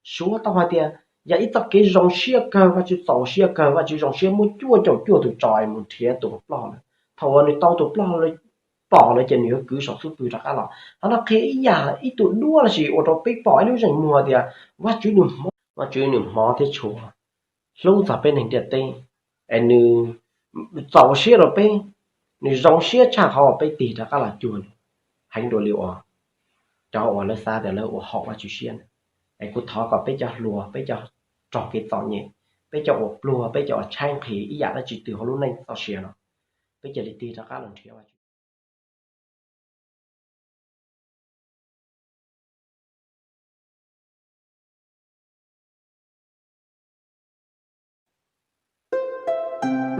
Suav tau hais tias yog ib txoj kev zoo siab kawg, Vajtswv txaus siab kawg, Vajtswv zoo siab muab cuaj caum cuaj tus tso es mus nrhiav tus ploj lawm. Thaum uas nws tau tus ploj pom lawm ces nws yuav kwv saum xub pwg rov qab los. Qhov no qhia ib yam ib tug duab lossis ua rau peb pom ib lub zeem muag tias Vajtswv nws hmov, Vajtswv nws hmov thiab tshua hlub txog peb neeg ntiaj teb, es nws txaus siab rau peb, nws zoo siab tshaj qhov uas peb tig rov qab los cuag nws heev dua li uas cov uas lawv xav tias lawv ua haum Vajtswv siab na. Es kuv thov kom peb cov hluas, peb cov raug kev txom nyem, peb cov uas pluag, peb cov uas tshaib nqhis ib yam dab tsi twg hauv lub neej txoj sia no, peb cia li tig rov qab los nrhiav Vajtswv.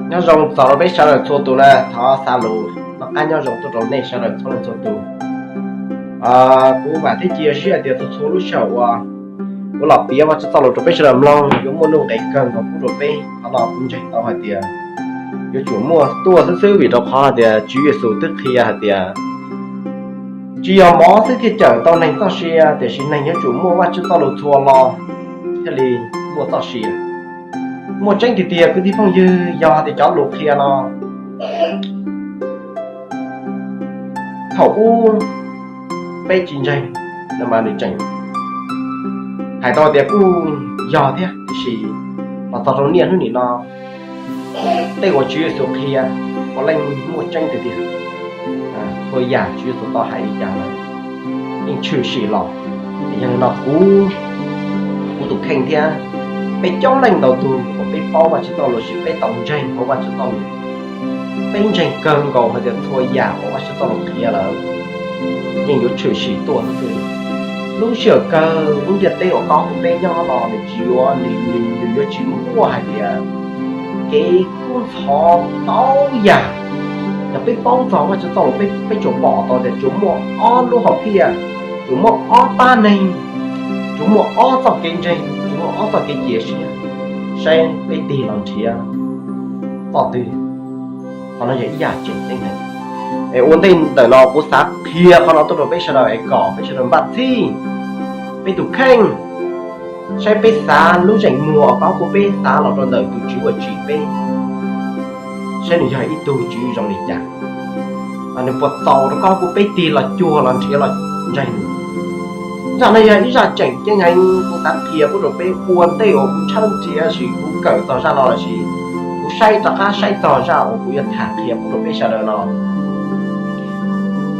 Nyob zoo txog rau peb sawv daws txhua tus na, thov xa lus noj qab nyob zoo tuaj rau nej sawv daws txhua leej txhua tus. Kuv vam thiab cia siab hais tias txhua txhua lub sij hawm uas kuv los piav Vajtswv txoj lus rau peb sawv daws mloog yuav muaj nuj nqis kawg nkaus pub rau peb. Qhov no kuv ntseeg tau hais tias yuav tsum muaj tuaj xwb xwb vim rau qhov hais tias Tswv Yexus twb qhia hais tias tsis yog mov xwb thiaj cawm tau neeg txoj sia, tiam sis neeg yuav tsum muaj Vajtswv txoj lus txhua lo thiaj li muaj txoj sia. Muaj tseeb tiag tiag kwv tij phooj ywg, yog tias cov lus qhia no thaum ub peb tsis ntseeg no mas nws tseem hais tau tias kuj yog thiab, tiam sis los txog rau niaj hnub nim no tej uas Tswv Yexus qhia puav leej muaj tseeb tiag tiag. Txhua yam Tswv Yexus tau hais li cas lawm yeej tshwm sim los. Yog li no kuv, kuv tus kheej thiab peb coob leej ntau tus uas peb paub Vajtswv txoj lus, peb tau ntseeg hauv Vajtswv txoj lus, peb ntseeg kawg nkaus hais tias txhua yam uas Vajtswv txoj lus qhia lawm yeej yuav tshwm sim tuaj xwb. Lub sij hawm kawg lub ntiaj teb uas koj kuv peb nyob no nws tsis yuav, nws, nws yuav tsis muaj hais tias kev kub ntxhov ntau yam. Yog peb paub txog Vajtswv txoj lus, peb, peb tsuas pom tau tias tsuas muaj ob lub hom phiaj, tsuas muaj ob pab neeg, tsuas muaj ob txoj kev ntseeg, tsuas muaj ob txoj kev cia siab, saib peb tig los nrhiav txoj twg. Qhov no yog ib yam tseem ceeb heev. Es ua ntej ntawm no kuv xav qhia qhov no tuaj rau peb sawv daws es kom peb sawv daws npaj txhij peb tus kheej, saib peb xav lub zeem muag uas koj kuv peb xav los rau ntawm tus Tswv uas tsim peb, saib nws yog ib tug Tswv zoo li cas, nws puas txaus rau koj kuv peb tig los cuag los nrhiav los ntseeg nws. Zaj no yog ib zaj tseem ceeb heev, kuv xav qhia pub rau peb ua ntej uas kuv tshawb nrhiav sis kuv kawm txog zaj no lossis kuv saib rov qab saib txog zaj uas kuv yuav tham qhia pub rau peb sawv daws no.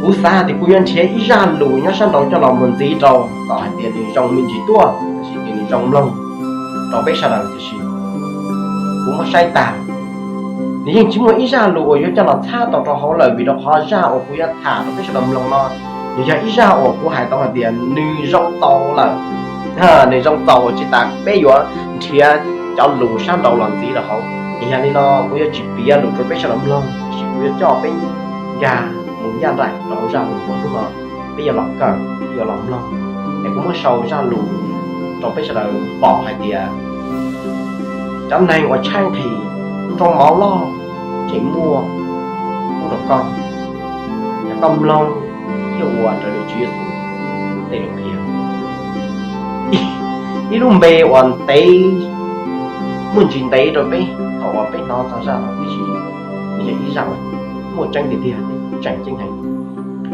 Kuv xav hais tias kuv yuav nrhiav ib zaj lus nyob sab nraud coj los mus ntxiv rau kom hais tias nws zoo me ntsis tuaj, tiam sis nws zoo mloog rau peb sawv daws tiam sis kuv muab saib tag, nws yeej tsis muaj ib zaj lus uas yuav coj los txhab tau rau hauv lawm, vim rau qhov zaj uas kuv yuav tham rau peb sawv daws mloog no, nws yog ib zaj uas kuv hais tau hais tias nws zoo txaus lawm. Nws zoo txaus tsis tas peb yuav nrhiav cov lus sab nraud los ntxiv rau hauv. Yog li no kuv yuav tsis piav lus rau peb sawv daws mloog, tiam sis kuv yuav coj peb nkag mus ncaj nraim rau hauv zaj lus uas hnub no peb yuav los kawm, yuav los mloog. Es kuv muab sau zaj lus rau peb sawv daws pom hais tias cov neeg uas tshaib nqhis, nroo mov loj tseem muaj pub rau koj, yog koj mloog thiab ua raws li Tswv Yexus tej lus qhia. Ib lub npe uas ntev, muaj ntsis ntev rau peb thaum uas peb hnov txog zaj no, tiam sis nws yog ib zaj uas muaj tseeb tiag tiag, tseem ceeb heev.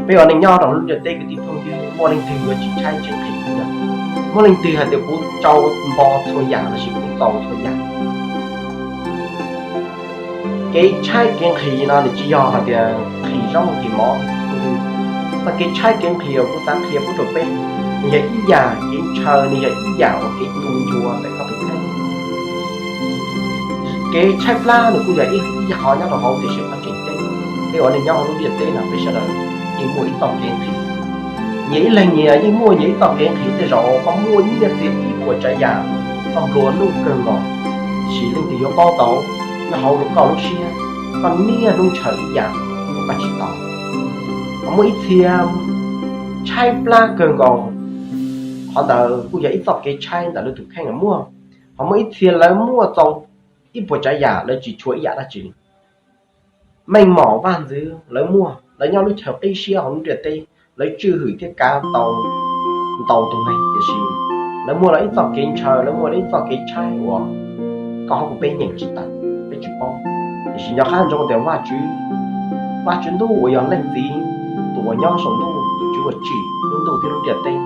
Peb ua neej nyob rau lub ntiaj teb kwv tij phooj ywg, muaj leej twg yuav tsis tshaib tsis nqhis, muaj leej twg hais tias kuv tsau npo txhua yam lossis kuv txaus txhua yam. Kev tshaib kev nqhis no nws tsis yog hais tias nqhis zaub nqhis mov. Txoj kev tshaib kev nqhis uas kuv xav qhia pub rau peb, nws yog ib yam kev ntshaw, nws yog ib yam uas kev tu ncua ntawm koj tus kheej. Kev tshaib plab nws kuj yog ib, ib qho nyob rau hauv, tiam sis qhov tseem ceeb, peb ua neej nyob hauv lub ntiaj teb no peb sawv daws yeej muaj ib txoj kev nqhis. Nyias ib leeg nyias yeej muaj nyias ib txoj kev nqhis, tej zaum koj muaj nyiaj txiag ib puas tsav yam, koj nplua nuj kawg nkaus, tiam sis leej twg yuav paub tau nyob hauv koj lub siab, koj niaj hnub ntshaw ib yam uas koj tsis tau. Ho muaj ib txhia tshaib plab kawg nkaus, qhov ntawd kuj yog ib txoj kev tshaib ntawm lawv tus kheej los muaj. Ho muaj ib txhia lawv muaj txaus ib puas tsav yam lawv tsis tshuav ib yam dab tsi li. Meej mom vaj ntxwv lawv muaj, lawv nyob lub chaw qib siab hauv lub ntiaj teb, lawv tswj hwm thiab kav tau ntau tus neeg, tiam sis Lawv muaj lawv ib txoj kev ntshaw, lawv muaj lawv ib txoj kev tshaib uas koj hab kuv peb nyeem tsis tawm, peb tsis paub. Tiam sis nco qab ntsoov tias Vajtswv, Vajtswv Ntuj uas yog Leej Txiv, tus uas nyob saum ntuj, tus Tswv uas tsim lub ntuj thiab lub ntiaj teb,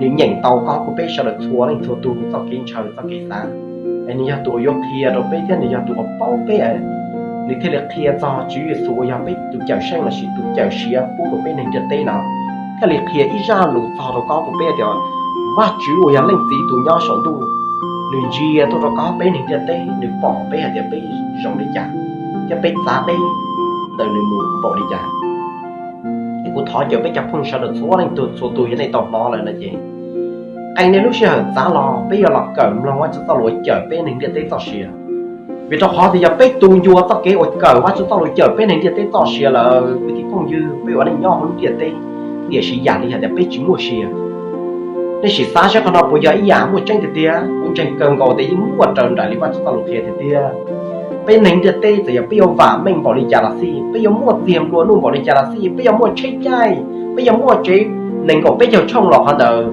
nws nyeem tau koj hab kuv peb sawv daws txhua leej txhua tug txoj kev ntshaw txoj kev xav. Es nws yog tus uas yuav qhia rau peb thiab nws yog tus uas paub peb, nws thiaj li qhia txog Tswv Yexus uas yog peb tus cawm seej lossis tus cawm siav pub rau peb neeg ntiaj teb no, thiaj li qhia ib zaj lus txog rau koj hab kuv peb tias Vajtswv uas yog Leej Txiv tus nyob saum ntuj, nws ntsia tuaj rau koj hab peb neeg ntiaj teb, nws pom peb hais tias peb zoo li cas, thiab peb txav deb ntawm nws mus npaum li cas. Es kuv thov caw peb cov phooj ywg sawv daws txhua leej txhua tug yog nej tau hnov lawm no ces, qee nej lub sij hawm txav los peb yuav los kawm mloog Vajtswv txoj lus uas cawm peb neeg ntiaj teb txoj sia. Vim rau qhov tias yog peb tu ncua txoj kev uas kawm Vajtswv txoj lus cawm peb neeg ntiaj teb txoj sia lawm, kwv tij phooj ywg, peb ua neej nyob hauv lub ntiaj teb, tiam sis yam li hais tias peb tsis muaj sia. Nej sim xav seb qhov no puas yog ib yam muaj tseeb tiag tiag? Kuv ntseeg kawg nkaus tias yeej muaj raws nraim li Vajtswv txoj lus qhia tiag tiag. Peb neeg ntiaj teb txawm yog peb yuav vam meej npaum li cas los xij, peb yuav muaj txiag nplua nuj npaum li cas los xij, peb yuav muaj tsheb caij, peb yuav muaj tsev nees nkaum peb caug tshooj los qhov ntawd,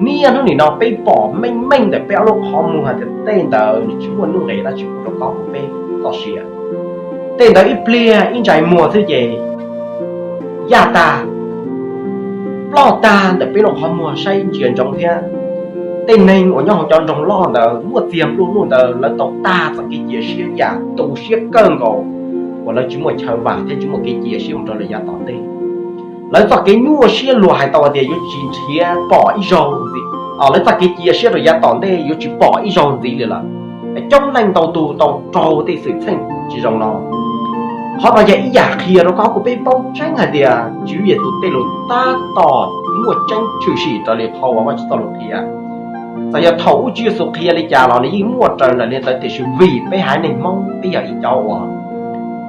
niaj hnub nim no peb pom meej meej ntawm peb ob lub qhov muag hais tias tej ntawd nws tsis muaj nuj nqis dab tsi pub rau koj peb txoj sia. Tej ntawd ib pliag ib ntsais muag xwb ces yaj tag, ploj tag ntawm peb lub qhov muag saib ntsia ntsoov thiab. Tej neeg uas nyob hauv cov nroog loj ntawd muaj txiag nplua nuj ntawd lawv tau tag txoj kev cia siab yam tu siab kawg nkaus uas lawv tsis muaj chaw vam thiab tsis muaj kev cia siab mus rau lawm yav tom ntej. Lawv txoj kev nyuaj siab luag hais tau hais tias yuav tsis nrhiav pom ib zaug ntxiv, lawv txoj kev cia siab rau yav tom ntej yuav tsis pom ib zaug ntxiv li lawm. Coob leej ntau tus tau raug tej xwm txheej tsis zoo no. Qhov no yog ib yam qhia rau koj kuv peb paub tseeb hais tias Tswv Yexus tej lus tab tom muaj tseeb tshwm sim raws li qhov uas Vajtswv txoj lus qhia. Txawm yog thaum ub Tswv Yexus qhia li cas los nws yeej muaj raws nraim li ntawd, tiam sis vim peb haiv neeg Hmoob peb yog ib cov uas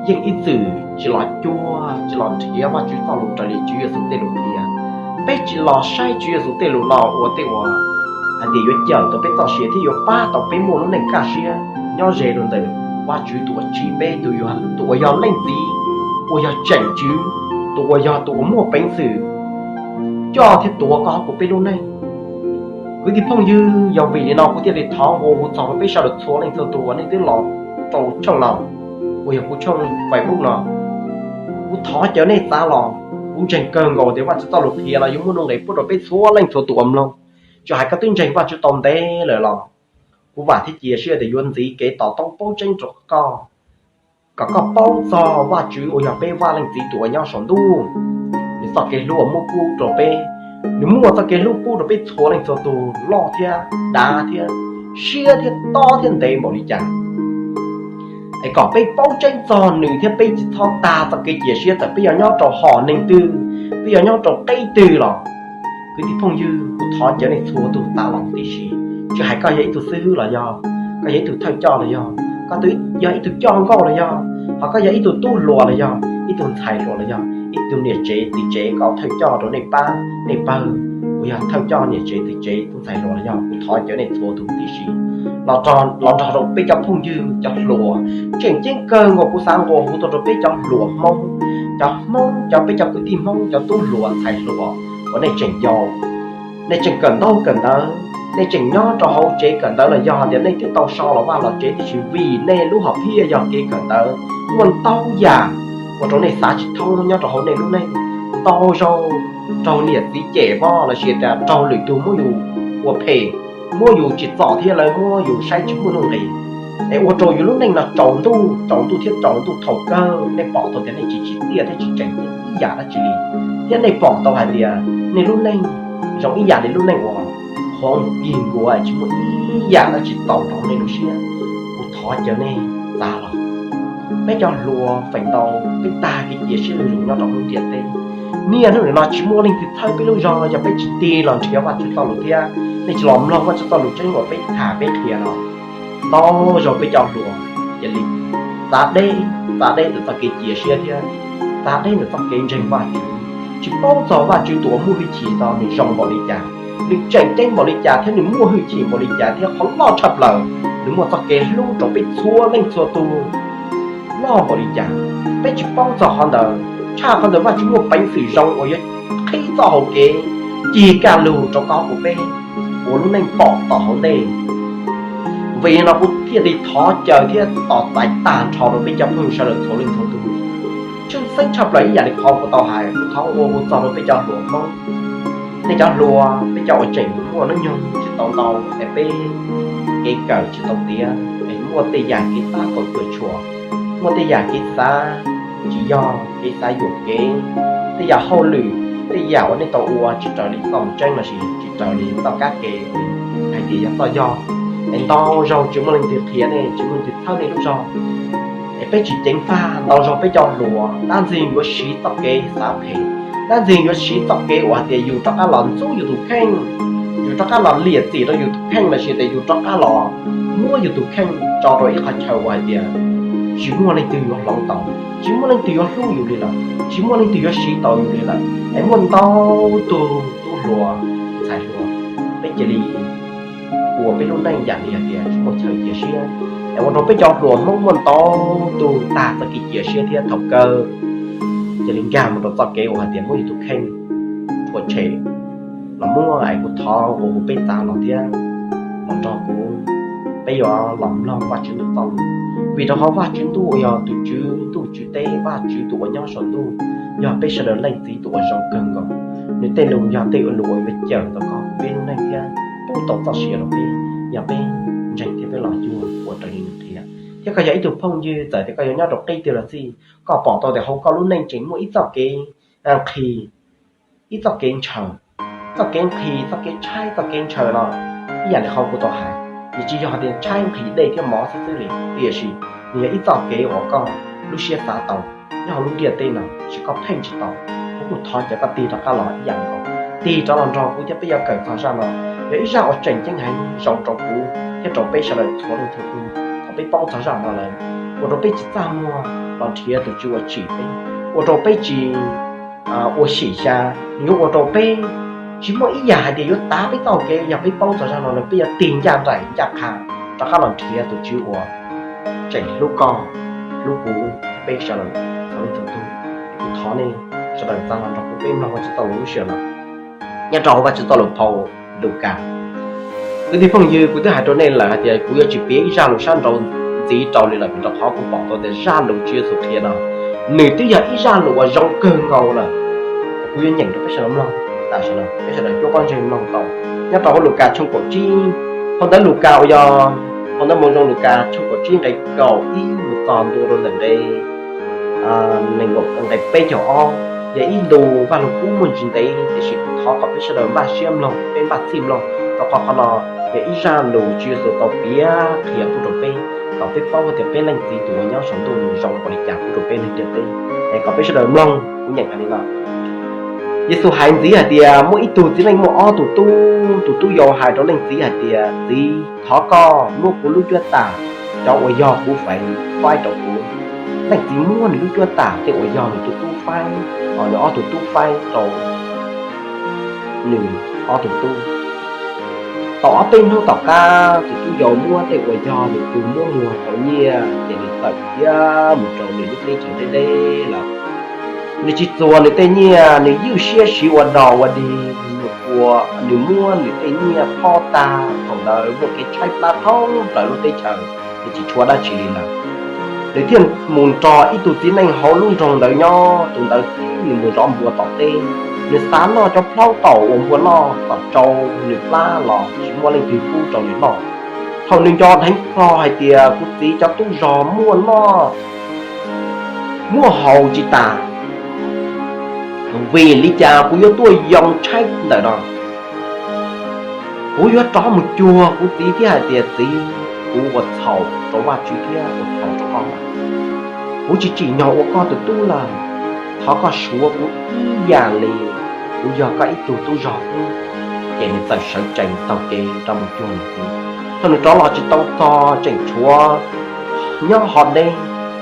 yeej ib txwm tsis los cuag tsis los nrhiav Vajtswv txoj lus raws li Tswv Yexus tej lus qhia. Peb tsis los saib Tswv Yexus tej lus no ua tej uas hais tias yuav cawm tau peb txoj sia thiab yuav pab tau peb muaj lub neej kaj siab nyob ze rau ntawm Vajtswv tus uas tsim peb, tus uas yog Leej Txiv, uas yog tseem tswv, tus uas yog tus uas muaj peev xwm coj thiab tuav koj kuv peb lub neej. Kwv tij phooj ywg, yog vim li no kuv thiaj li thov nqua hu txog rau peb sawv daws txhua leej txhua tus uas nej twb los rau tshooj no, uas yog kuv tshooj Facebook no. Kuv thov caw nej txav los, kuv ntseeg kawg nkaus tias Vajtswv txoj lus qhia no yuav muaj nuj nqis pub rau peb txhua leej txhua tus ua mloog. Txawm hais koj twb ntseeg Vajtswv tau ntev lawm los kuv vam thiab cia siab tias yuav ntxiv kev to taub paub tseeb rau koj, kom koj paub txog Vajtswv uas yog peb Vaj Leej Txiv tus uas nyob saum ntuj, nws txoj kev hlub uas muab pub rau peb. Nws muaj txoj kev hlub pub rau peb txhua leej txhua tus, loj thiab dav thiab, siab thiab tob thiab ntev npaum li cas, es kom peb paub tseeb txog nws thiab peb tsis txhob tag txoj kev cia siab txawm peb yog nyob rau hom neeg twg, peb yog nyob rau qeb twg los, kwv tij phooj ywg, kuv thov caw nej txhua tus txav los tib si. Tsis hais koj yog ib tug xib hwb los yog, koj yog ib tug thawj coj los yog, koj yog ib tug coj nkauj los yog, ho koj yog ib tug tub hluas los yog, ib tug ntxhais hluas los yog, ib tug niam tsev txiv tsev koj thawj coj rau nej pab nej pawg, uas yog thawj coj niam tsev txiv tsev tub ntxhais hluas los yog, kuv thov caw nej txhua tus tib si los nrog rau peb cov phooj ywg cov hluas. Tseem ceeb kawg nkaus kuv xav nqua hu tuaj rau peb cov hluas Hmoob, cov Hmoob, cov peb cov kwv tij Hmoob, cov tub hluas ntxhais hluas uas nej tseem yau, nej tseem kawm ntaub kawm ntawv, nej tseem nyob rau hauv tsev kawm ntawv los yog tias nej twb tau so los vaj los tsev tiam sis vim nej lub hom phiaj yog kev kawm ntawv, muaj ntau yam ua rau nej xav tsis thoob nyob rau hauv nej lub neej. Ntau zaug raug niam txiv cem voj lossis tias raug lwm tus muab yus ua phem, muab yus tsim txom thiab lawv muab yus saib tsis muaj nuj nqis, es ua rau yus lub neej no tsaus ntuj tsaus ntuj thiab tsaus ntuj thaum kawg nej pom tau tias nej tsis tsim txiaj thiab tsis tseem ceeb ib yam dab tsi li, thiab nej pom tau hais tias nej lub neej zoo ib yam li lub neej uas qhuav kig nkuav tsis muaj ib yam dab tsi txaus rau nej lub siab. Kuv thov caw nej txav los. Peb cov hluas feem ntau peb tag kev cia siab zuj zus nyob rau hauv ntiaj teb. Niaj hnub nim no tsis muaj leej twg txhawb peb lub zog yog peb tsis tig los nrhiav Vajtswv txoj lus thiab nej tsis los mloog Vajtswv txoj lus tseeb uas peb tham peb qhia no. Ntau zaug peb cov hluas cia li txav deb, txav deb ntawm txoj kev cia siab thiab txav deb ntawm txoj kev ntseeg Vajtswv, tsis paub txog Vajtswv tus uas muaj hwj chim ntawd nws zoo npaum li cas, nws tseem ceeb npaum li cas thiab nws muaj hwj chim npaum li cas thiab qhov loj tshaj plaws nws muaj txoj kev hlub rau peb txhua leej txhua tus loj npaum li cas. Peb tsis paub txog qhov ntawd, tshaj qhov ntawd Vajtswv muaj peev xwm zoo uas yuav qhib txoj hau kev cig kaj lug rau koj kuv peb. ua lub neej pom tom hauv ntej. Vim no kuv thiaj li thov caw thiab tos txais tag nrho rau peb cov phooj ywg sawv daws txhua leej txhua tus. Tshwj xeeb tshaj plaws ib yam li qhov kuv tau hais, kuv thov ua hu txog rau peb cov hluas Hmoob, nej cov hluas, peb cov uas tseem muaj hnub nyoog tsis tau ntau, es peb kev kawm tsis tau tiav, es muaj tej yam kev tab kaum cuam tshuam, muaj tej yam kev xav tsis yog, kev xav yuam kev, tej yam hauj lwm, tej yam uas nej tau ua tsis raws li txoj tseeb lossis tsis raws li txoj kab ke hais tias yog txoj yog, es ntau zaus tsis muaj leej twg qhia nej, tsis muaj leej twg txhawb nej lub zog. Es peb tsis ceev faj, ntau zaus peb cov hluas dab ntxwg yuav siv txoj kev xav phem, dab ntxwg yuav siv txoj kev uas hais tias yus rov qab los ntxub yus tus kheej, yus rov qab los liam txim rau yus tus kheej lossis tias yus rov qab los muab yus tus kheej tso rau ib qhov chaw uas hais tias tsis muaj leej twg yuav hloov tau, tsis muaj leej twg yuav hlub yus li lawm, tsis muaj leej twg yuav siv tau yus li lawm. Es muaj ntau tug tub hluas ntxhais hluas, peb cia li ua peb lub neej yam li hais tias tsis muaj chaw cia siab, es ua rau peb cov hluas Hmoob muaj ntau tug tag txoj kev cia siab thiab thaum kawg cia li nkag mus rau txoj kev uas hais tias muab yus tus kheej rhuav tshem los muaj. Es kuv thov ua hu peb txav los thiab los nrog kuv, peb yuav los mloog Vajtswv lub txoj lus, vim rau qhov Vajtswv ntuj uas yog tus Tswv ntuj Tswv teb, Vajtswv tus uas nyob saum ntuj, yog peb sawv daws leej txiv tus uas zoo kawg nkaus. Nws tej lus yog tej lus uas yuav cawm tau koj peb lub neej thiab pub tau txoj sia rau peb, yog peb ntseeg thiab peb los cuag ua raws li nws qhia. Thiab koj yog ib tug phooj ywg, txawm tias koj yuav nyob rau qib twg los xij, koj pom tau tias hauv koj lub neej tseem muaj ib txoj kev nqhis, ib txoj kev ntshaw, txoj kev nqhis, txoj kev tshaib, txoj kev ntshaw no, ib yam li qhov kuv tau hais, nws tsis yog tias tshaib nqhis dej thiab mov xwb xwb li, tiam sis nws yog ib txoj kev uas koj lub siab xav tau nyob hauv lub ntiaj teb no, tiam sis koj pheej tsis tau. Kuv kuj thov caw koj tig rov qab los ib yam nkaus, tig rov los nrog kuv thiab peb yuav kawm txog zaj no. Yog ib zaj uas tseem ceeb heev zoo rau kuv thiab rau peb sawv daws txhua leej txhua tus. Thaum peb paub txog zaj no lawm, ua rau peb tsis txaj muag los nrhiav tus Tswv uas tsim peb, ua rau peb tsis ua xyem xya, nws yuav ua rau peb tsis muaj ib yam hais tias yuav tav peb txoj kev. Yog peb paub txog zaj no lawm, peb yuav tig ncaj nraim ncaj qha rov qab los nrhiav tus Tswv uas tseem hlub koj, hlub kuv, peb sawv daws txhua leej txhua tus. Kuv thov nej sawv daws txav los nrog kuv peb mloog Vajtswv txoj lus lub sij hawm no nyob rau hauv Vajtswv txoj lus phau Lukas. Kwv tij phooj ywg, kuv twb hais rau nej lawm hais tias kuv yuav tsis piav ib zaj lus sab nraud ntxiv rau li lawm, vim rau qhov kuv pom tau tias zaj lus Tswv Yexus qhia no nws twb yog ib zaj lus uas zoo kawg nkaus lawm. Kuv yuav nyeem rau peb sawv daws mloog, tam sim no peb sawv daws cuab pob ntseg mloog tau. Nyob rau hauv Lukas tshooj kaum tsib, phau ntawv Lukas uas yog phau ntawv Moo Zoo Lukas tshooj kaum tsib nqe kaum ib mus txog ntua rau ntawm nqe nqe peb caug ob, yog ib ntu Vaj Lug Kub muaj ntsis ntev, tiam sis kuv thov kom peb sawv daws npaj siab mloog, peb npaj txhij mloog, rau qhov qhov no yog ib zaj lus Tswv Yexus tau piav qhia pub rau peb, kom peb paub tias peb Leej Txiv tus uas nyob saum ntuj nws zoo npaum li cas pub rau peb neeg ntiaj teb. Es kom peb sawv daws mloog, kuv nyeem hais li no: Yexus hais ntxiv hais tias, muaj ib tug txiv neej muaj ob tug tub. Tus tub yau hais rau leej txiv hais tias, Txiv, thov koj muab kuv lub cuab tam, cov uas yog kuv feem, faib rau kuv. Leej txiv muab nws lub cuab tam tej uas yog nws tus tub faib, nws ob tug tub faib rau nws ob tug tub. Tau ob peb hnub tom qab, tus tub yau muab tej uas yog nws tus muab muag tau nyiaj, ces nws tawm khiav mus rau nws lub teb chaws deb deb lawm. Nws tsis txuas nws tej nyiaj, nws ywj siab siv ua dog ua dig, nws ua, nws muab nws tej nyiaj phob tag. Thaum ntawd muaj kev tshaib plab thoob plaws lub teb chaws, nws tsis tshuav dab tsi li lawm. Nws thiaj mus nrog ib tug txiv neej hauv lub nroog ntawd nyob. Tus ntawd twb mus zov npua tom teb, nws xav noj cov plhaub taum uas npua noj, tom tsau nws plab los tsis muaj leej twg pub rau nws noj. Thaum nws nco dheev hlo hais tias, Kuv txiv cov tub zog muaj noj muaj haus tsis tas, vim li cas kuv yuav tuaj yoo tshaib ntawm no? Kuv yuav rov mus cuag kuv txiv thiab hais tias, Txiv, kuv ua txhaum rau Vajtswv thiab ua txhaum rau koj lawm. Kuv tsis tsim nyog ua koj tus tub lawm. Thov koj suav kuv ib yam li kuv yog koj ib tug tub zog xwb. Ces nws txawm sawv tsees taug kev rov mus cuag nws txiv. Thaum nws rov los tsis tau txog, tseem tshuav nyob hov deb,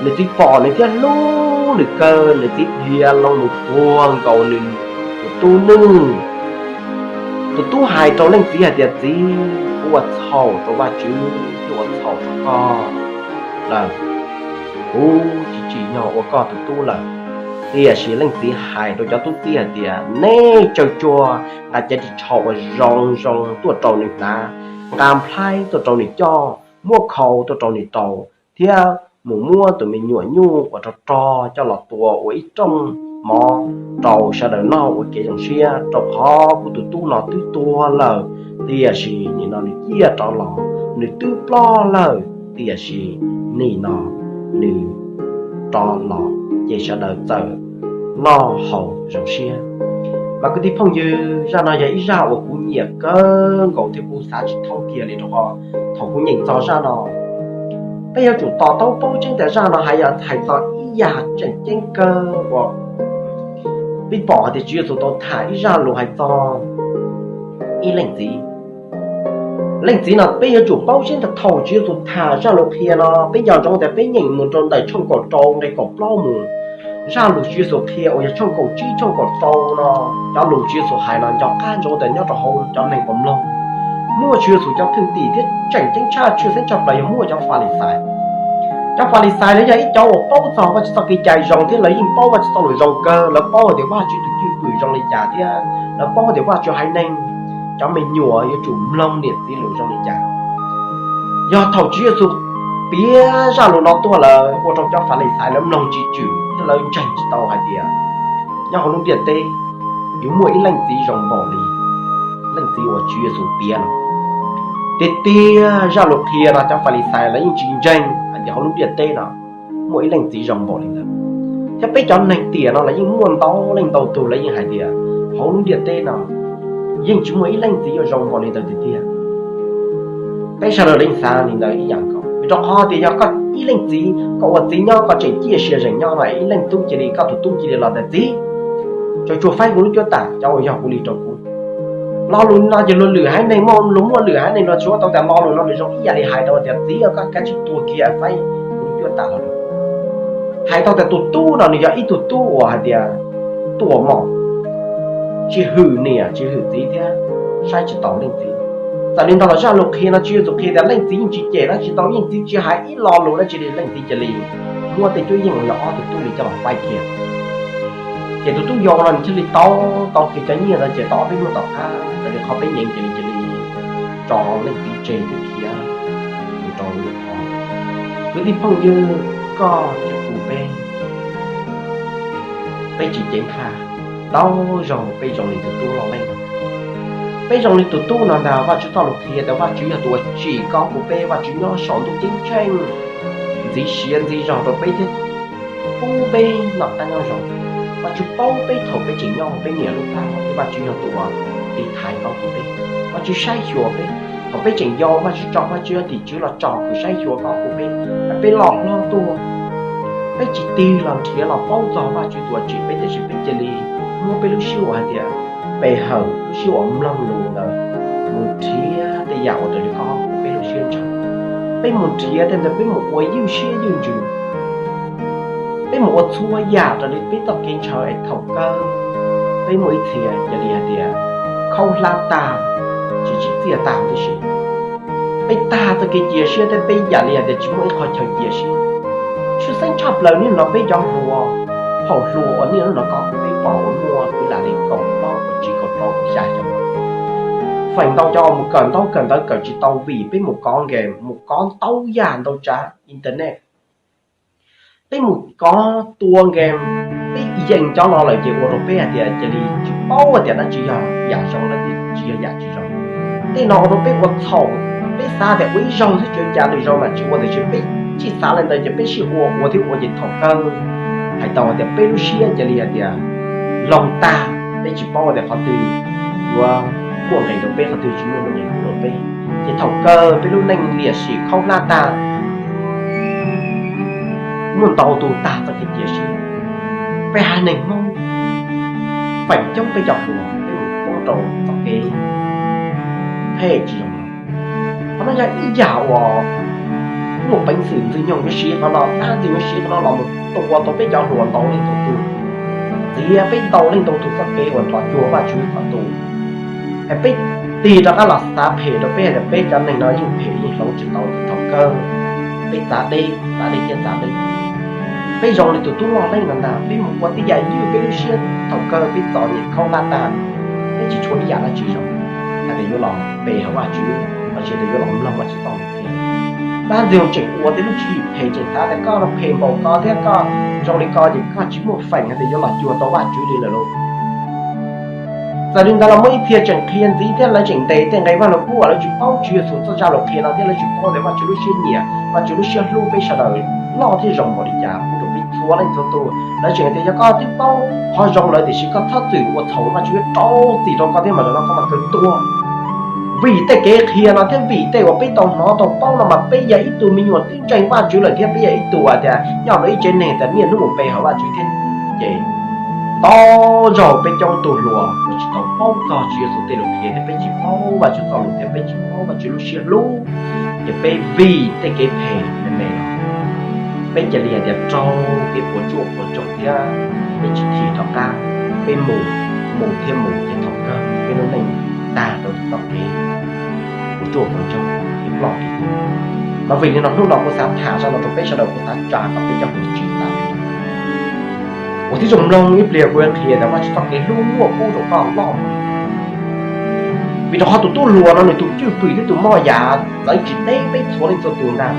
nws txiv pom nws thiab hlub nws kawg. Nws txiv dhia loo mus puag nkaus nws tus tub nwj. Tus tub hais rau leej txiv hais tias, Txiv, kuv ua txhaum rau Vajtswv thiab ua txhaum rau koj lawm. Kuv tsis tsim nyog ua koj tus tub lawm. Tiam sis leej txiv hais rau cov tub txib hais tias, nej tsawg tsuag nqa cov ris tsho uas zoo zoo tuaj rau nws hnav, nqa nplhaib tuaj rau nws coj, muab khau tuaj rau nws rau, thiab mus muab tus me nyuam nyuj uas rog rog coj los tua ua ib rooj mov rau sawv daws noj ua kev zoo siab, rau qhov kuv tus tub no twb tuag lawm, tiam sis nim no nws ciaj rov los, nws twb ploj lawm, tiam sis nim no nws rov los, ces sawv daws txawm noj haus zoo siab. Mas kwv tij phooj ywg, zaj no yog ib zaj uas kuv nyiam kawg nkaus thiab kuv xav tsis thoob kiag li, rau qhov thaum kuv nyeem txog zaj no, peb yuav tsum to taub paub tseeb tias zaj no hais yog hais txog ib yam tseem ceeb kawg uas peb pom hais tias Tswv Yexus tau tham ib zaj lus hais txog ib leej txiv. Leej txiv no peb yuav tsum paub tseeb tias thaum Tswv Yexus tham zaj lus qhia no, peb nco ntsoov tias peb nyeem mus rau ntawm tshooj kaum rau nqe kaum plaub mus, zaj lus Tswv Yexus qhia uas yog tshooj kaum tsib tshooj kaum rau no, cov lus Tswv Yexus hais no nco qab ntsoov tias nyob rau hauv cov neeg uas mloog, muaj Tswv Yexus cov thwj tim thiab tseem ceeb tshaj tshwj xeeb tshaj plaws yog muaj cov Falixais. Cov Falixais lawv yog ib cov uas paub txog Vajtswv txoj kev cai zoo thiab lawv yeej paub Vajtswv txoj lus zoo kawg, lawv paub hais tias Vajtswv tus cwj pwm zoo li cas thiab lawv paub hais tias Vajtswv haiv neeg cov me nyuam yuav tsum mloog niam txiv lus zoo li cas. Yog thaum Tswv Yexus piav zaj lus no tuaj lawm ua rau cov Falixais lawv mloog tsis tswm thiab lawv ntseeg tsis tau hais tias nyob hauv lub ntiaj teb yuav muaj ib leej txiv zoo npaum li leej txiv uas Tswv Yexus piav no. Tiag tiag zaj lus qhia no cov Falixais lawv yeej tsis ntseeg hais tias hauv lub ntiaj teb no muaj ib leej txiv zoo npaum li ntawd. Thiab peb cov neeg tiam no los yeej muaj ntau leej ntau tug lawv yeej hais tias hauv lub ntiaj teb no yeej tsis muaj ib leej txiv yuav zoo npaum li ntawd tiag tiag. Peb sawv daws yeej xav li ntawd ib yam nkaus, vim rau qhov tias yog koj ib leej txiv, koj ua txiv nyob koj tseem ciaj sia zeem nyob no, ib leej tub cia li, koj tus tub cia li los tias, txiv, tsuas tsuas faib kuv lub cuab tam, cov uas yog kuv li rau kuv. Lo lus no ces luag lwm haiv neeg muaj, luag muaj lwm haiv neeg luag suav tau tias lo lus no nws zoo ib yam li hais rau tias, txiv, koj kav tsij tuag kiag faib kuv lub cuab tam los. Hais tau tias tus tub no nws yog ib tug tub uas hais tias tuam mom, tsis hwm niam tsis hwm txiv thiab saib tsis taus leej txiv. Txawm li ntawd los zaj lus qhia no Tswv Yexus qhia tias leej txiv yeej tsis cem dab tsi tau, leej txiv tsis hais ib lo lus dab tsi li, leej txiv cia li muab tej cuab yeej uas yog ob tug tub li coj los faib kiag. Ces tus tub yau no nws thiaj li tau, tau kiag cov nyiaj ntawd ces tau ob peb hnub tom qab raws li qhov peb nyeem ces nws cia li tso leej txiv tseg thiab khiav mus rau lwm qhov. Kwv tij phooj ywg, koj thiab kuv peb, peb tsis ceev faj, tau zaug peb zoo li tus tub loj leej. Peb zoo li tus tub no ntag, Vajtswv txoj lus qhia tias Vajtswv yog tus uas tsim koj kuv peb, Vajtswv nyob saum ntuj ceeb tsheej ntxiv siav ntxiv zog rau peb thiab pub peb noj qab nyob zoo. Vajtswv paub peb thaum peb tseem nyob hauv peb niam lub plab, Vajtswv yog tus uas tiv thaiv koj kuv peb. Vajtswv saib xyuas peb thaum peb tseem yau, Vajtswv tso Vajtswv yog tim tswv los tsom kwm saib xyuas koj kuv peb, peb loj hlob tuaj, peb tsis tig los nrhiav los paub txog Vajtswv tus uas tsim peb, tiam sis peb cia li muab peb lub siab uas hais tias pe hawm, lub siab uas mloog lus ntawd mus nrhiav tej yam uas raws li qhov peb lub siab ntshaw. Peb mus nrhiav tej ntawd, peb mus ua ywj siab ywj ntsws, peb mus ua txhua yam raws li peb txoj kev ntshaw es thaum kawg peb muaj ib txhia cia li hais tias khaub hlab tag, tsis tsim txiaj tag huv tib si. Peb tag txoj kev cia siab thiab peb yam li hais tias tsis muaj ib qho chaw cia siab. Tshwj xeeb tshaj plaws niaj hnub no peb cov hluas, thaum hluas uas niaj hnub no koj peb pom uas muaj kwv lam li kaum plaub kaum tsib kaum rau kaum xya xyoo, feem ntau cov mus kawm ntaub kawm ntawv kawm tsis tau vim peb mus kov game, mus kov ntau yam ntau tsav internet. Peb mus kov tua game, peb yees cov no lawm ces ua rau peb hais tias cia li tsis paub hais tias dab tsi yog yam zoo dab tsi yog yam tsis zoo. Tej no ua rau peb ua txhaum, peb xav tias ua ib zaug xwb tsuav cas lwm zaus mam tsis ua, tiam sis peb tsis xav li ntawd ces peb sib ua ua thiab ua ces thaum kawg hais tau hais tias peb lub siab cia li hais tias loog tag, peb tsis paub hais tias qhov twg yuav muaj nqis rau peb, qhov twg tsis muaj nqis rau peb, ces thaum kawg peb lub neej liam sim khaub hlab tag. Muaj ntau tus tag txoj kev cia siab. Peb haiv neeg Hmoob feem coob peb cov hluas peb mus poob rau txoj kev phem tsis zoo no. Qhov no yog ib yam uas muaj peev xwm Ntxwg Nyoog yuav siv qhov no, tab Ntxwg Nyoog yuav siv qhov no los mus tua tau peb cov hluas ntau leej ntau tus, txiav peb ntau leej ntau tus txoj kev uas nrov cuag Vajtswv qhov tus. Es peb tig rov qab los xav phem rau peb hais tias peb cov neeg no yeej phem yeej hloov tsis tau, thaum kawg peb txav deb, txav deb thiab txav deb. Peb zoo li tus tub loj leej no ntag, peb mus ua tej yam ywj peb lub siab thaum kawg peb txom nyem khaub hlab tag, peb tsis tshua ib yam dab tsi zoo. Hais tias yuav los pe hawm Vajtswv, los sis tias yuav los mloog Vajtswv txoj lus qhia. Dab ntxwg tseem ua tej lub tswv yim phem, tseem xav tias koj los phem npaum ko thiab koj zoo li ko ces koj tsis muaj feem hais tias yuav los cuag tau Vajtswv li lawm lauj. Txawm li ntawd los muaj ib txhia tseem qhia ntxiv thiab lawv tseem ntes tej nqe Vaj Lug Kub uas lawv tsis paub Tswv Yexus txoj zaj lus qhia no thiab lawv tsis paub tias Vajtswv lub siab nyiam, Vajtswv lub siab hlub peb sawv daws loj thiab zoo npaum li cas pub rau peb txhua leej txhua tus. Lawv tseem tias yog koj twb paub qhov zoo lawm tiam sis koj txhob txwm ua txhaum, Vajtswv yuav rau txim rau koj thiab mas zaum no koj mam kawg tuag. Vim tej kev qhia no thiab vim tej uas peb tau hnov tau paub no mas peb yog ib tug me nyuam twb ntseeg Vajtswv lawm thiab peb yog ib tug hais tias nyob rau ib tsev neeg tias niaj hnub mus pe hawm Vajtswv thiab ces tau zaug peb coob tug hluas uas tsis tau paub txog Tswv Yexus tej lus qhia thiab peb tsis paub Vajtswv txoj lus thiab peb tsis paub Vajtswv lub siab hlub, ces peb vim tej kev phem me me no peb cia li hais tias raug kev puas tsuaj puas ntsoog thiab peb tsis thim rov qab, peb mus, mus thiab mus ces thaum kawg peb lub neej tag rau txoj kev puas tsuaj puas ntsoog thiab ploj kev tuag. Mas vim li no hnub no kuv xav tham zaj no rau peb sawv daws, kuv xav tsa kom peb cov hluas tsis tas uas tib zoo mloog ib pliag kuv yuav qhia tias Vajtswv txoj kev hlub muaj pub rau koj loj. Vim rau qhov tus tub hluas no nws tus cwj pwm thiab tus moj yam txawv tsis teb peb txhua leej txhua tus ntag.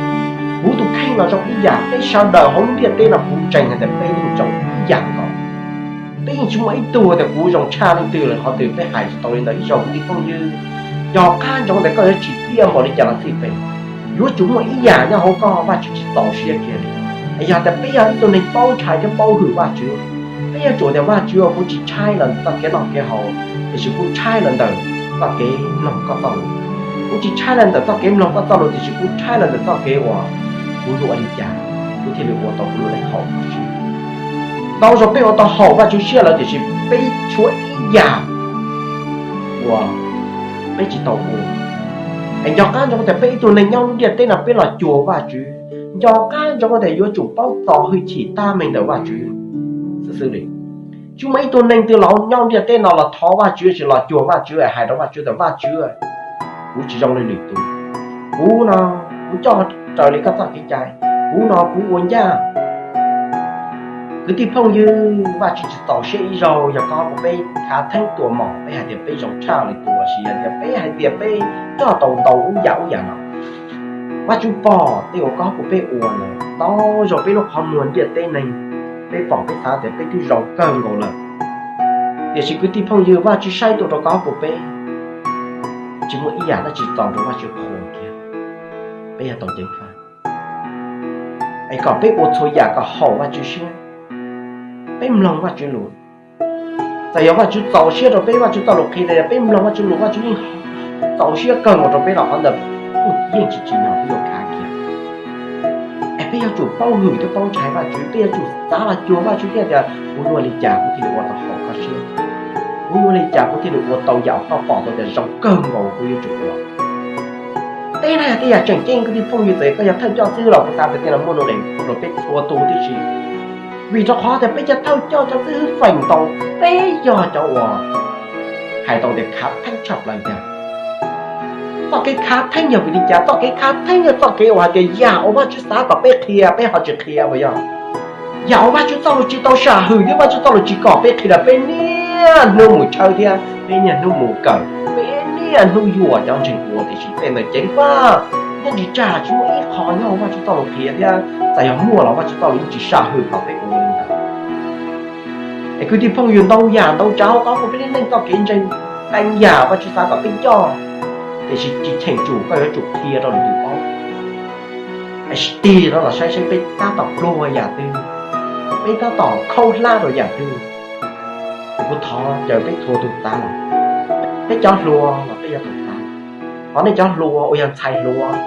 Kuv tus kheej no zoo ib yam, peb sawv daws hauv lub ntiaj teb no kuv ntseeg hais tias peb yeej zoo ib yam nkaus. Peb yeej tsis muaj ib tug tias kuv zoo tshaj leej twg lawm, qhov twg peb hais tsis tau li ntawd ib zaug kwv tij phooj ywg. Yog qab ntsoov tias koj yuav tsim txiaj npaum li cas los xij peem, yuav tsum muaj ib yam nyob hauv koj Vajtswv tsis txaus siab kiag li. Es yog tias peb yog ib tug neeg paub ntshai thiab paub hwm Vajtswv, peb yuav tsum tias Vajtswv, kuv tsis tshaib los ntawm txoj kev noj kev haus, tiam sis kuv tshaib los ntawm txoj kev mloog koj txoj lus. Kuv tsis tshaib los ntawm txoj kev mloog koj txoj lus tiam sis kuv tshaib los ntawm txoj kev uas kuv yuav ua li cas kuv thiaj li ua tau kuv lub neej haum Vajtswv. Tau zaug peb ua tau haum Vajtswv siab lawm tiam sis peb tshuav ib yam uas peb tsis tau ua. Es nco qab ntsoov tias peb ib tug neeg nyob lub ntiaj teb no peb los cuag Vajtswv, nco qab ntsoov tias yuav tsum paub txo hwj chim tab meeg ntawm Vajtswv xwb xwb li. Tsis muaj ib tug neeg twg los nyob ntiaj teb no los thov Vajtswv, tsis los cuag Vajtswv hais rau Vajtswv tias Vajtswv, kuv tsis zoo li lwm tus, kuv no kuv coj raws li koj txoj kev cai, kuv no kuv ua ncaj. Kwv tij phooj ywg, Vajtswv tsis txaus siab ib zaug yog koj kuv peb khav theeb tua mom, peb hais tias peb zoo tshaj lwm tus los sis yog tias peb hais tias peb coj tau ntau ub yam ub yam no. Vajtswv pom tej uas koj kuv peb ua lawm, tau zaug peb lub qhov muag ntiaj teb neeg, peb pom peb xav tias peb twb zoo kawg nkaus lawm. Tiam sis kwv tij phooj ywg, Vajtswv saib tuaj rau koj kuv peb tsis muaj ib yam dab tsi txaus rau Vajtswv qhuas kiag. Peb yuav tau ceev faj es kom peb ua txhua yam kom haum Vajtswv siab. Peb mloog Vajtswv lus, txawm yog Vajtswv txaus siab rau peb, Vajtswv txoj lus qhia tias yog peb mloog Vajtswv lus Vajtswv yeej txaus siab kawg nkaus rau peb los qhov ntawd kuj yeej tsis tsim nyog peb yuav khav kiag. Es peb yuav tsum paub hwm thiab paub ntshai Vajtswv, peb yuav tsum xav los cuag Vajtswv thiab tias kuv yuav ua li cas kuv thiaj li ua tau haum koj siab, kuv yuav ua li cas kuv thiaj li ua tau yam koj pom tau tias zoo kawg nkaus kuv yuav tsum ua. Tej no yog tej yam tseem ceeb kwv tij phooj ywg, txawm koj yog thawj coj xib hwb los kuv xav tias tej no muaj nuj nqis rau peb txhua tus tib si. Vim rau qhov tias peb cov thawj coj cov xib hwb feem ntau peb yog cov uas hais tau tias khav theeb tshaj plaws ntag. Txoj kev khav theeb yog vim li cas? Txoj kev khav theeb yog txoj kev uas hais tias yam uas Vajtswv xav kom peb qhia peb ho tsis qhia uas yog yam uas Vajtswv txoj lus tsis tau sam hwm thiab Vajtswv txoj lus tsis kom peb qhia los peb niaj hnub mus tshawb thiab peb niaj hnub mus kawm, peb niaj hnub yuam cov ntseeg ua, tiam sis tej ntawd ceev faj, yeej tsis tsa tsis muaj ib qho nyob hauv Vajtswv txoj lus qhia thiab txawm yog muaj los Vajtswv txoj lus yeej tsis sam hwm kom peb ua li ntawd. Es kwv tij phooj ywg, ntau yam ntau tsav hauv qab kuv peb lub neej txoj kev ntseeg, qee yam Vajtswv xav kom peb coj, tiam sis tsis cheem tsum koj yuav tsum qhia rau lwm tus paub. Es tig no los saib saib peb tab tom pluag yam twg, peb tab tom khaub hlab rau yam twg. Kuv thov caw peb txhua tus xav los, peb cov hluas los peb yuav tau xav. Hos nej cov hluas uas yog ntxhais hluas,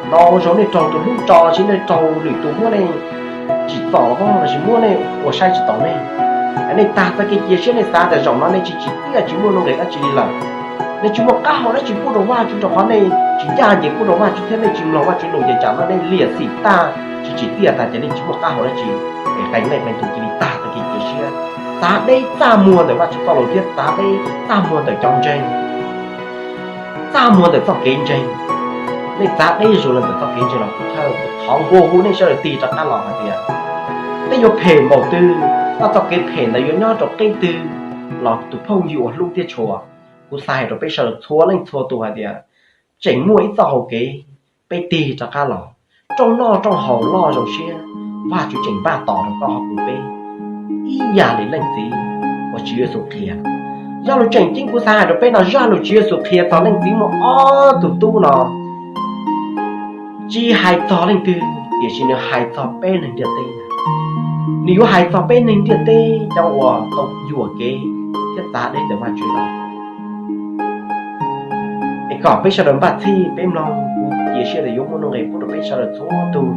ntau zaus nej raug tus hlub tso los sis nej raug lwm tus muab nej tsim txom los sis muab nej ua saib tsis taus nej, nej tag txoj kev cia siab, nej xav tias zaum no nej tsis tsim txiaj tsis muaj nuj nqis dab tsi li lawm, nej tsis muaj qab hau dab tsi pub rau Vajtswv rau qhov nej tsis ncaj ncees pub rau Vajtswv thiab nej tsis mloog Vajtswv lus ces tsam no nej liam xim tag tsis tsim txiaj tag ces nej tsis muaj qab hau dab tsi. Es qee leej qee tus cia li tag txoj kev cia siab, txav deb txaj muag ntawm Vajtswv txoj lus thiab txav deb txaj muag ntawm cov ntseeg, txaj muag ntawm txoj kev ntseeg. Nej txav deb zuj zus los ntawm txoj kev ntseeg los kuv thawj kuv thov nqua hu nej sawv daws tig rov qab los hais tias Peb yuav phem npaum twg, koj txoj kev phem ntawd yuav nyob rau qib twg los tus phooj ywg uas hlub thiab tshua, kuv xav hais rau peb sawv daws txhua leej txhua tus hais tias tseem muaj ib txoj hau kev peb tig rov qab los. Rooj noj rooj haus loj zoo siab, Vajtswv tseem npaj tos rau koj ho kuv peb ib yam li leej txiv uas Tswv Yexus qhia. Zaj lus tseem ceeb kuv xav hais rau peb no, zaj lus Tswv Yexus qhia txog leej txiv muaj ob tug tub no tsis hais txog leej twg, tiam sis nws hais txog peb neeg ntiaj teb. Nws yuav hais txog peb neeg ntiaj teb cov uas tau yuam kev thiab txav deb ntawm Vajtswv lawm. Es kom peb sawv daws npaj txhij peb mloog, kuv cia siab tias yuav muaj nuj nqis pub rau peb sawv daws txhua tus.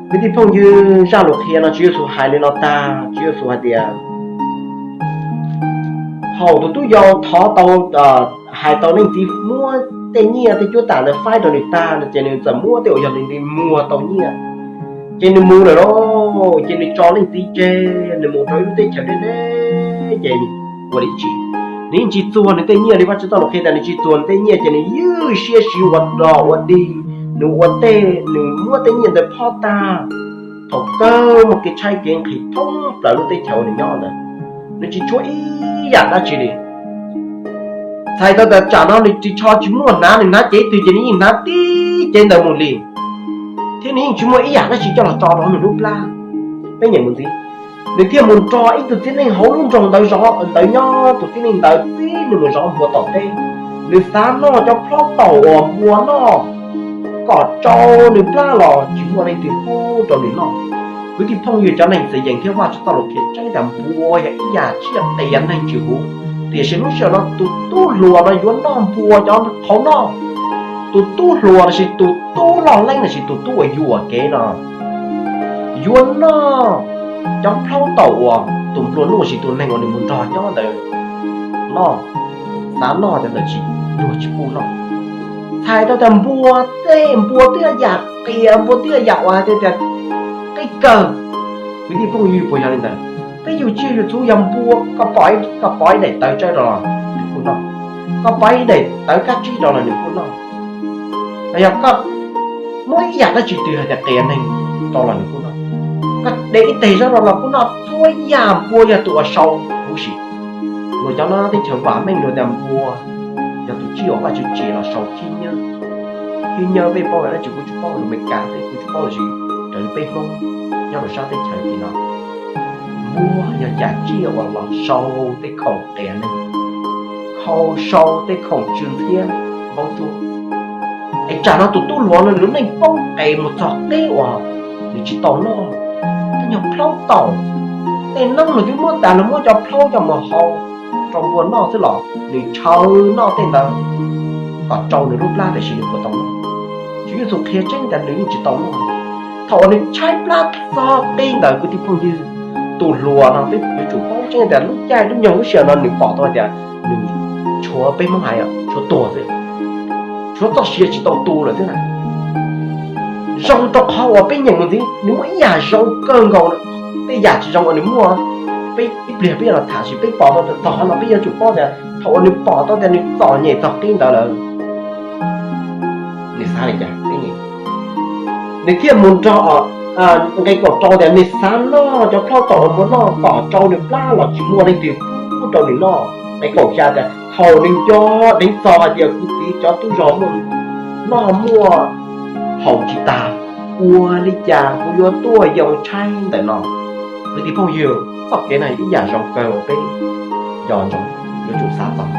Kwv tij phooj ywg, zaj lus qhia no Tswv Yexus hais li no tag, Tswv Yexus hais tias, thaum tus tub yau thov tau, hais tau leej txiv muab tej nyiaj tej cuab tam ntawd faib rau nws tag no ces nws txawm muab tej uas yog nws nti muag tau nyiaj, ces nws mus lawm lauj. Ces nws tso leej txiv tseg, nws mus rau ib lub teb chaws deb deb, ces nws ua li tsis, nws yeej tsis txuag nws tej nyiaj li. Vajtswv txoj lus qhia tias nws tsis txuag nws tej nyiaj, ces nws ywj siab siv ua dog ua dig, nws ua tej, nws muab tej nyiaj ntawd phob tag. Thaum kawg muaj kev tshaib kev nqhis thoob plaws lub teb chaws uas nws nyob ntawd, nws tsis tshuav ib yam dab tsi li. Txhais tau tias tsam no nws ris tsho tsis muaj hnav, nws hnav cev twg ces nws yeej hnav tib cev ntawd mus li, thiab nws yeej tsis muaj ib yam dab tsi coj los tso rau nws lub plab. Peb nyeem mus ntxiv, nws thiaj mus nrog ib tug txiv neej hauv lub nroog ntawd zov, ntawd nyob. Tus txiv neej ntawd txib nws mus zov npua tom teb. Nws xav noj cov plhaub taum uas npua noj kom tsau nws plab los tsis muaj leej twg pub rau nws noj. Kwv tij phooj ywg, cov neeg txawm yees thiab Vajtswv txoj lus qhia tseeb tias npua yog ib yam tsiaj qias neeg tsis huv, tiam sis lub sij hawm no tus tub hluas no yuav noj npua cov qhauv noj. Tus tub hluas lossis tus tub loj leeb lossis tus tub uas yuam kev no yuav noj cov plhaub taum uas tus nplua nuj lossis tus neeg uas nws mus nrog nyob ntawd noj, xav noj cov ntawd tsis, luag tsis pub noj. Txhais tau tias npua tej, npua twb yog yam qias, npua twb yog yam uas hais tias qib kawg. Kwv tij phooj ywg, puas yog li ntawd? Peb yug tsiaj yug txhu yog npua, koj pom, koj pom ib daim tawv tsawb rau los nws kuj noj, koj pom ib daim tawv kab tsib rau los nws kuj noj. Yog koj muab ib yam dab tsi twg hais tias qias neeg rau los nws kuj noj, koj de ib teg zaub rau los kuj noj. Txhua yam npua yog tus uas sau huv si. Luag cov no teb chaws vam meej luag tias npua yog tus tsiaj uas Vajtswv tsim los sau khib nyiab. Khib nyiab peb paub dab tsi kuv tsis paub, lus Amelikas tej kuv tsis paub, tiam sis raws li peb Hmoob nyob rau sab teb chaws tim no, npua yog yam tsiaj uas los sau tej khoom qias neeg, khau sau tej khoom tsw ntxhiab npaub tsuab. Es tsam no tus tub hluas no nws lub neej poob qes mus txog qib uas nws tsis tau noj tej nyuag plhaub taum, tej noob luag twb muab tas, luag muab cov plhaub coj mus hau rau npua noj xwb los nws ntshaw noj tej ntawd kom tsau nws lub plab tiam sis nws puas tau noj? Tswv Yexus qhia tseeb tias nws yeej tsis tau noj. Thaum uas nws tshaib plab txog qib ntawd, kwv tij phooj ywg, tus hluas no peb yuav tsum paub tseeb tias lub caij lub nyoog lub sij hawm no nws pom tau hais tias nws tshuav, peb Hmoob hais tshuav tuag xwb, tshuav txoj sia tsis tau tu lawm xwb na. Zoo rau qhov uas peb nyeem mus ntxiv, nws muaj ib yam zoo kawg nkaus, tej yam tsis zoo uas nws muaj, peb ib pliag peb yuav los tham, tiam sis peb pom tau txog qhov no peb yuav tsum paub tias thaum uas nws pom tau tias nws txom nyem txog qib ntawd lawm, nws xav li cas? Nws thiaj mus nrog, nqe kaum rau tias nws xav noj cov plhaub taum uas npua noj kom tsau nws plab los tsis muaj leej twg pub rau nws noj. Nqe kaum xya tias thaum nws nco deev txog hais tias kuv txiv cov tub zog muaj noj muaj haus tsis tag, ua li cas kuv yuav tuaj yoo tshaib ntawm no? Kwv tij phooj ywg, txoj kev no ib yam zoo kawg uas peb nco ntsoov yuav tsum xav txog.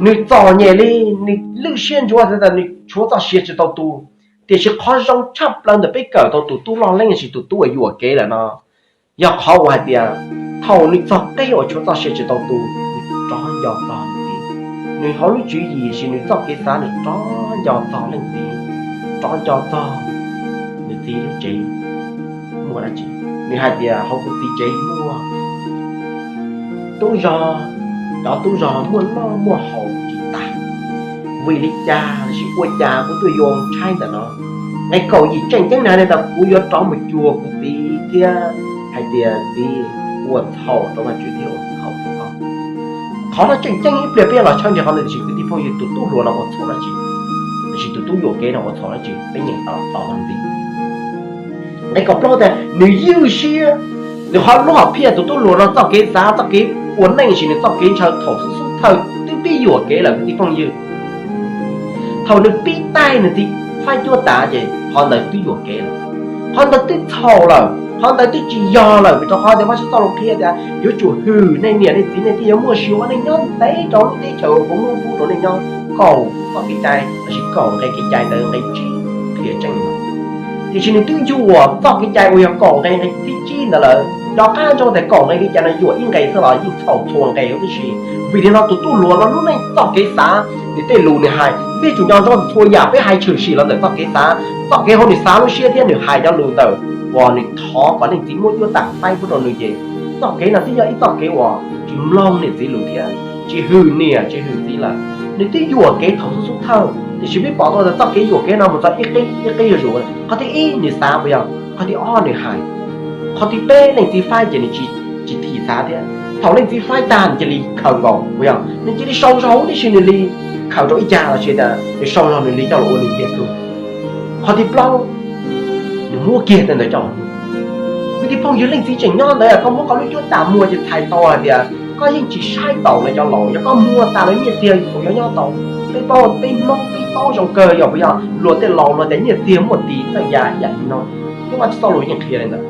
Nws txom nyem li, nws lwj siab ntsuav xav tias nws tshuav txoj sia tsis tau tu, tiam sis qhov zoo tshaj plaws ntawm peb kawm tau tus tub loj leeb lossis tus tub uas yuam kev lawm no yog qhov uas hais tias thaum nws txog qib uas tshuav txoj sia tsis tau tu, nws rov nco txog nws txiv, nws hauv lub tswv yim lossis nws txoj kev xav nws rov nco txog leej txiv, rov nco txog nws txiv lub tsev muaj dab tsi. Nws hais tias hauv kuv txiv tsev muaj tub zog, cov tub zog muaj noj muaj haus tsis tag, vim li cas lossis ua cas kuv tuaj yoo tshaib ntawm no? Nqe kaum yim tseem ceeb nws hais tias kuv yuav rov mus cuag kuv txiv thiab hais tias txiv, ua txhaum rau Vajtswv thiab ua txhaum rau koj. Qhov no tseem ceeb ib pliag peb yuav los tshawb nrhiav qhov ntawd, tiam sis kwv tij phooj ywg, tus tub hluas no ua txhaum dab tsi, tiam sis tus tub yuam kev no ua txhaum dab tsi? Peb nyeem tom tom los ntxiv. Nqe kaum plaub tias nws ywj siab, nws ho lub hom phiaj tus tub hluas no txoj kev xav, txoj kev ua neej, sis nws txoj kev ntshaw thaum xub xub thawj twb pib yuam kev lawm kwv tij phooj ywg. Thaum nws pib taij nws txiv faib cuab tas ces qhov ntawd twb yuam kev lawm, qhov ntawd twb txhaum lawm, qhov ntawd twb tsis yog lawm, vim rau qhov tias Vajtswv txoj lus qhia tias yuav tsum hwm nej niam nej txiv, nej thiaj yuav muaj sia ua neej nyob ntev rau lub teb chaws uas kuv muab pub rau nej nyob. Kaum txoj kev cai lossis kaum nqe kev cai ntawd nqe tsib qhia tseeb li no. Tiam sis nws twb yuam txoj kev cai uas yog kaum nqe, nqe thib tsib ntawd lawm. Nco qab ntsoov tias kaum nqe kev cai no yuam ib nqe xwb los yeej txhaum txhua nqe huv tib si. Vim li no tus tub hluas no lub neej txoj kev xav, nws tej lus nws hais, peb tsum nco ntsoov txhua yam peb hais tshwm sim los ntawm txoj kev xav, txoj kev hauv nws xav lub siab thiab nws hais cov lus ntawm uas nws thov kom leej txiv muab cuab tam faib pub rau nws ces txoj kev no twb yog ib txoj kev uas tsis mloog niam txiv lus thiab tsis hwm niam tsis hwm txiv lawm. Nws twb yuam kev thaum xub xub thawj, tiam sis peb pom tau tias txoj kev yuam kev no mus txog ib qib ib qib zuj zus. Qhov thib ib nws xav puas yog? Qhov thib ob nws hais. Qhov thib peb leej txiv faib ces nws tsis thim xav thiab. Thaum leej txiv faib tag nws cia li khaws nkaus puas yog? Nws cia li sau zog huv tib si, nws li khaws rau ib cag los sis tias nws sau zog nws li coj los ua nws tiag tug. Qhov thib plaub, nws muab kiag tej ntawd coj los. Kwv tij phooj ywg, leej txiv tseem nyob ntawd, koj muab koj lub cuab tam muag ces txhais tau hais tias koj yeej tsis saib taus lawv cov laus, yog koj muag tas lawv nyiaj txiag kuv yuav nyob tau. Peb paub, peb Hmoob peb paub zoo kawg yog puas yog? Luag tej laus luag tias nyiaj txiag muaj tis txawj ya ib yam li no. Thiab Vajtswv txoj lus yeej qhia li ntawd.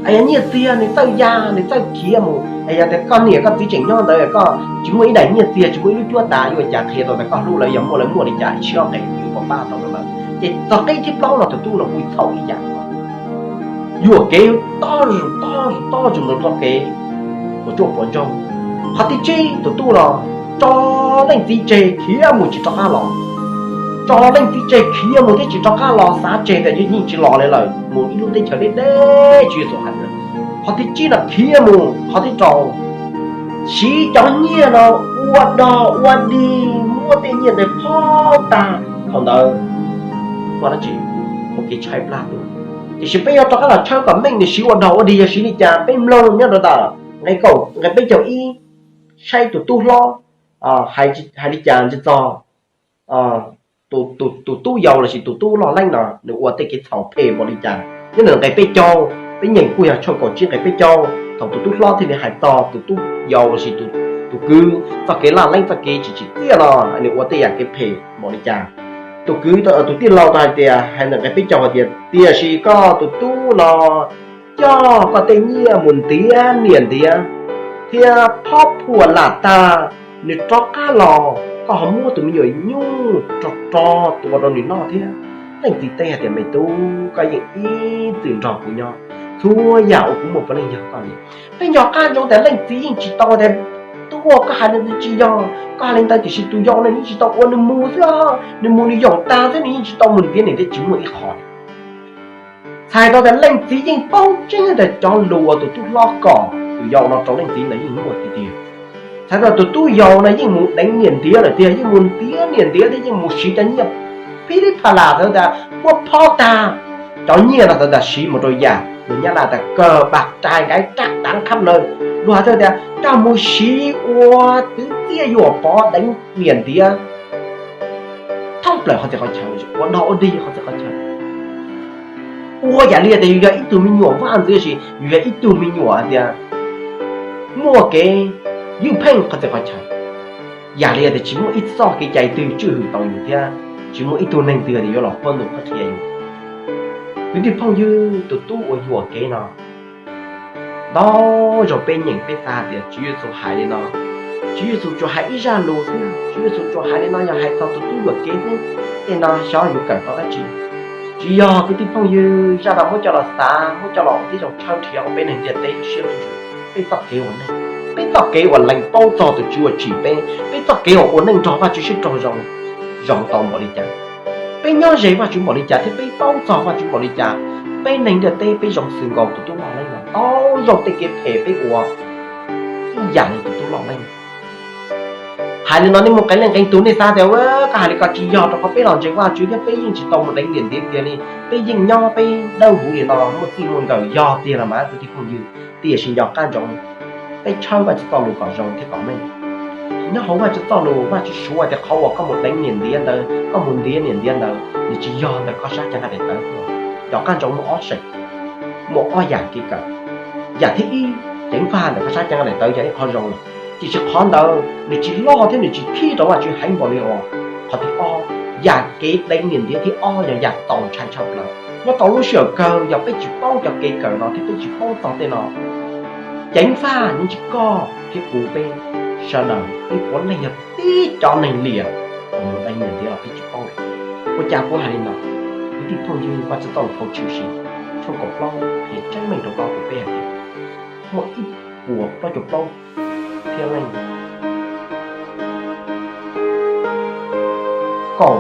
Es yog nyiaj txiag nws txawj ya nws txawj khiav mus, es yog tias koj niam koj txiv tseem nyob ntawd koj tsis muaj ib daim nyiaj txiag tsis muaj ib lub cuab tam, yuav ua cas qhia tau tias koj hlub lawv? Yog muaj lawv muaj li cas ib sij ob qe yus puas pab tau lawv? Ces txog qib thib plaub no tus tub no kuj txhaum ib yam. Yuam kev tob tob tob zus rau txoj kev puas tsuaj puas ntsoog. Qhov thib tsib tus tub no tso leej txiv tseg khiav mus tsis rov qab los. Tso leej txiv tseg khiav mus thiab tsis rov qab los, xav tseg tias yeej tsis los li lawm, mus ib lub teb chaws deb deb tsis yuav xu hais. Qhov thib tsib no khiav mus. Qhov thib rau, siv cov nyiaj no ua dog ua dig, muab tej nyiaj ntawd phob tag. Thaum ntawd muaj dab tsi? Muaj kev tshaib plab tuaj. Tiam sis peb yuav rov qab los tshawb kom meej nws siv ua dog ua dig yog siv li cas, peb mloog nyob rau ntawm nqe kaum, nqe peb caug ib, saib tus tub hlob hais li cas ntsis txog tus tub yau lossis tus tub loj leeb no nws ua tej kev txhaum phem npaum li cas. Nyob ntawm nqe peb caug, peb nyeem kuj yog tshooj kaum tsib nqe peb caug, thaum tus tub hlob thiaj li hais txog tus tub yau lossis tus kwv txoj kev laj leeb txoj kev tsis tsim txiaj no, nws ua tej yam kev phem npaum li cas. Tus kwv, tus tij laug tau hais tias, hais ntawm nqe peb caug hais tias, tiam sis koj tus tub no coj koj tej nyiaj mus ntiav niam ntiav thiab phob phuam lam tag, nws rov qab los koj ho muab tus me nyuam nyuj rog rog tua rau nws noj thiab. Leej txiv teb hais tias, me tub, koj yeej ib txwm nrog kuv nyob, txhua yam uas kuv muaj puav leej yog koj li. Peb nco qab ntsoov tias leej txiv yeej tsis tau tias, tub, koj hais li ntawd tsis yog, koj hais li ntawd tiam sis tus yau no yeej tsis tau ua, nws mus xwb, nws mus nws yaum tag xwb, nws yeej tsis tau mus ntiav niam ntiav txiv, tsis muaj ib qho. Txhais tau tias leej txiv yeej paub tseeb tias cov lus uas tus tub hlob kom tus yau no rau leej txiv ntawd yeej muaj tiag tiag. Txhais tau tus tub yau no yeej mus deev niam ntiav lawm tiag, yeej mus ntiav niam ntiav thiab yeej mus siv cov nyiaj phib lib pha las txawv tas muab phob tag. Cov nyiaj no txawv tas siv mus rau yam luag nyab laj tas kawg paj rais nkaiv raj dav khab nawb, luag hais tias coj mus siv ua twv txiaj yuam pov deev niam ntiav. Thoob plaws qhov txhia qhov chaw, ua dog ua dig qhov txhia qhov chaw. Ua yam li tias yus yog ib tug me nyuam vaj ntxwv, yus yog ib tug me nyuam hais tias muaj kev ywj pheej qhov txhia qhov chaw. Yam li tias tsis muaj ib txoj kev cai twg tswj hwm tau yus thiab tsis muaj ib tug neeg twg tias yuav los pab nws qhia yus. Kwv tij phooj ywg, tus tub uas yuam kev no, ntau zaus peb nyeem peb xav tias Tswv Yexus hais li no, Tswv Yexus tsuas hais ib zaj lus xwb, Tswv Yexus tsuas hais li no yog hais txog tus tub yuam kev xwb, tej no xyov yuav kawm tau dab tsi. Tsis yog, kwv tij phooj ywg, zaj no muab coj los xav, muab coj los ua tib zoo tshawb nrhiav rau peb neeg ntiaj teb siab lub ntsws, peb txoj kev ua neej, peb txoj kev uas lees paub txog tus Tswv uas tsim peb, peb txoj kev uas ua neej nrog Vajtswv sib raug zoo, zoo tau npaum li cas, peb nyob ze Vajtswv npaum li cas thiab peb paub txog Vajtswv npaum li cas, peb neeg ntiaj teb peb zoo xws nkaus tus tub loj leeb no, ntau zaus tej kev phem peb ua ib yam li tus tub loj leeb. Hais li no nej muaj qee leej qee tus nej xav tias, koj hais li ko tsis yog, rau qhov peb los ntseeg Vajtswv thiab peb yeej tsis tau mus deev niam ntiav tiag li, peb yeej nyob peb dawb huv li no muaj txij muaj nkawm, yog tiag los mas kwv tij phooj ywg. Tiam sis nco qab ntsoov, peb tshawb Vajtswv txoj lus kom zoo thiab kom meej. Nyob hauv Vajtswv txoj lus, Vajtswv suav tias qhov uas koj mus deev niam ntiav ntawd, koj mus ntiav niam ntiav ntawd, nws tsis yog ntawm koj sab caj nqaj daim tawv tuaj. Nco qab ntsoov muaj ob seem. muaj ob yam kev kawm. Yam thib ib, ceev faj ntawm qhov sab ceev daim tawv yog ib qho zoo lawm, tiam sis qhov ntawd nws tsis loj thiab nws tsis khib rau Vajtswv heev npaum li os. Qhov thib ob, yam kev deev niam ntiav thib ob yog yam txaus ntshai tshaj plaws. Nyob rau lub sij hawm kawg yog peb tsis paub cov kev kawm no thiab peb tsis paub txog tej no, ceev faj yeej tsis koj thiab kuv peb sawv daws ib puav leej yog tib cov neeg liam uas mus deev niam ntiav los peb tsis paub. Ua cas kuv hais li no? Kwv tij phooj ywg, Vajtswv txoj lus phau Tshwm Sim tshooj kaum plaub qhia tseeb meej rau koj kuv peb hais tias muaj ib puas plaub caug plaub txhiab leej kaum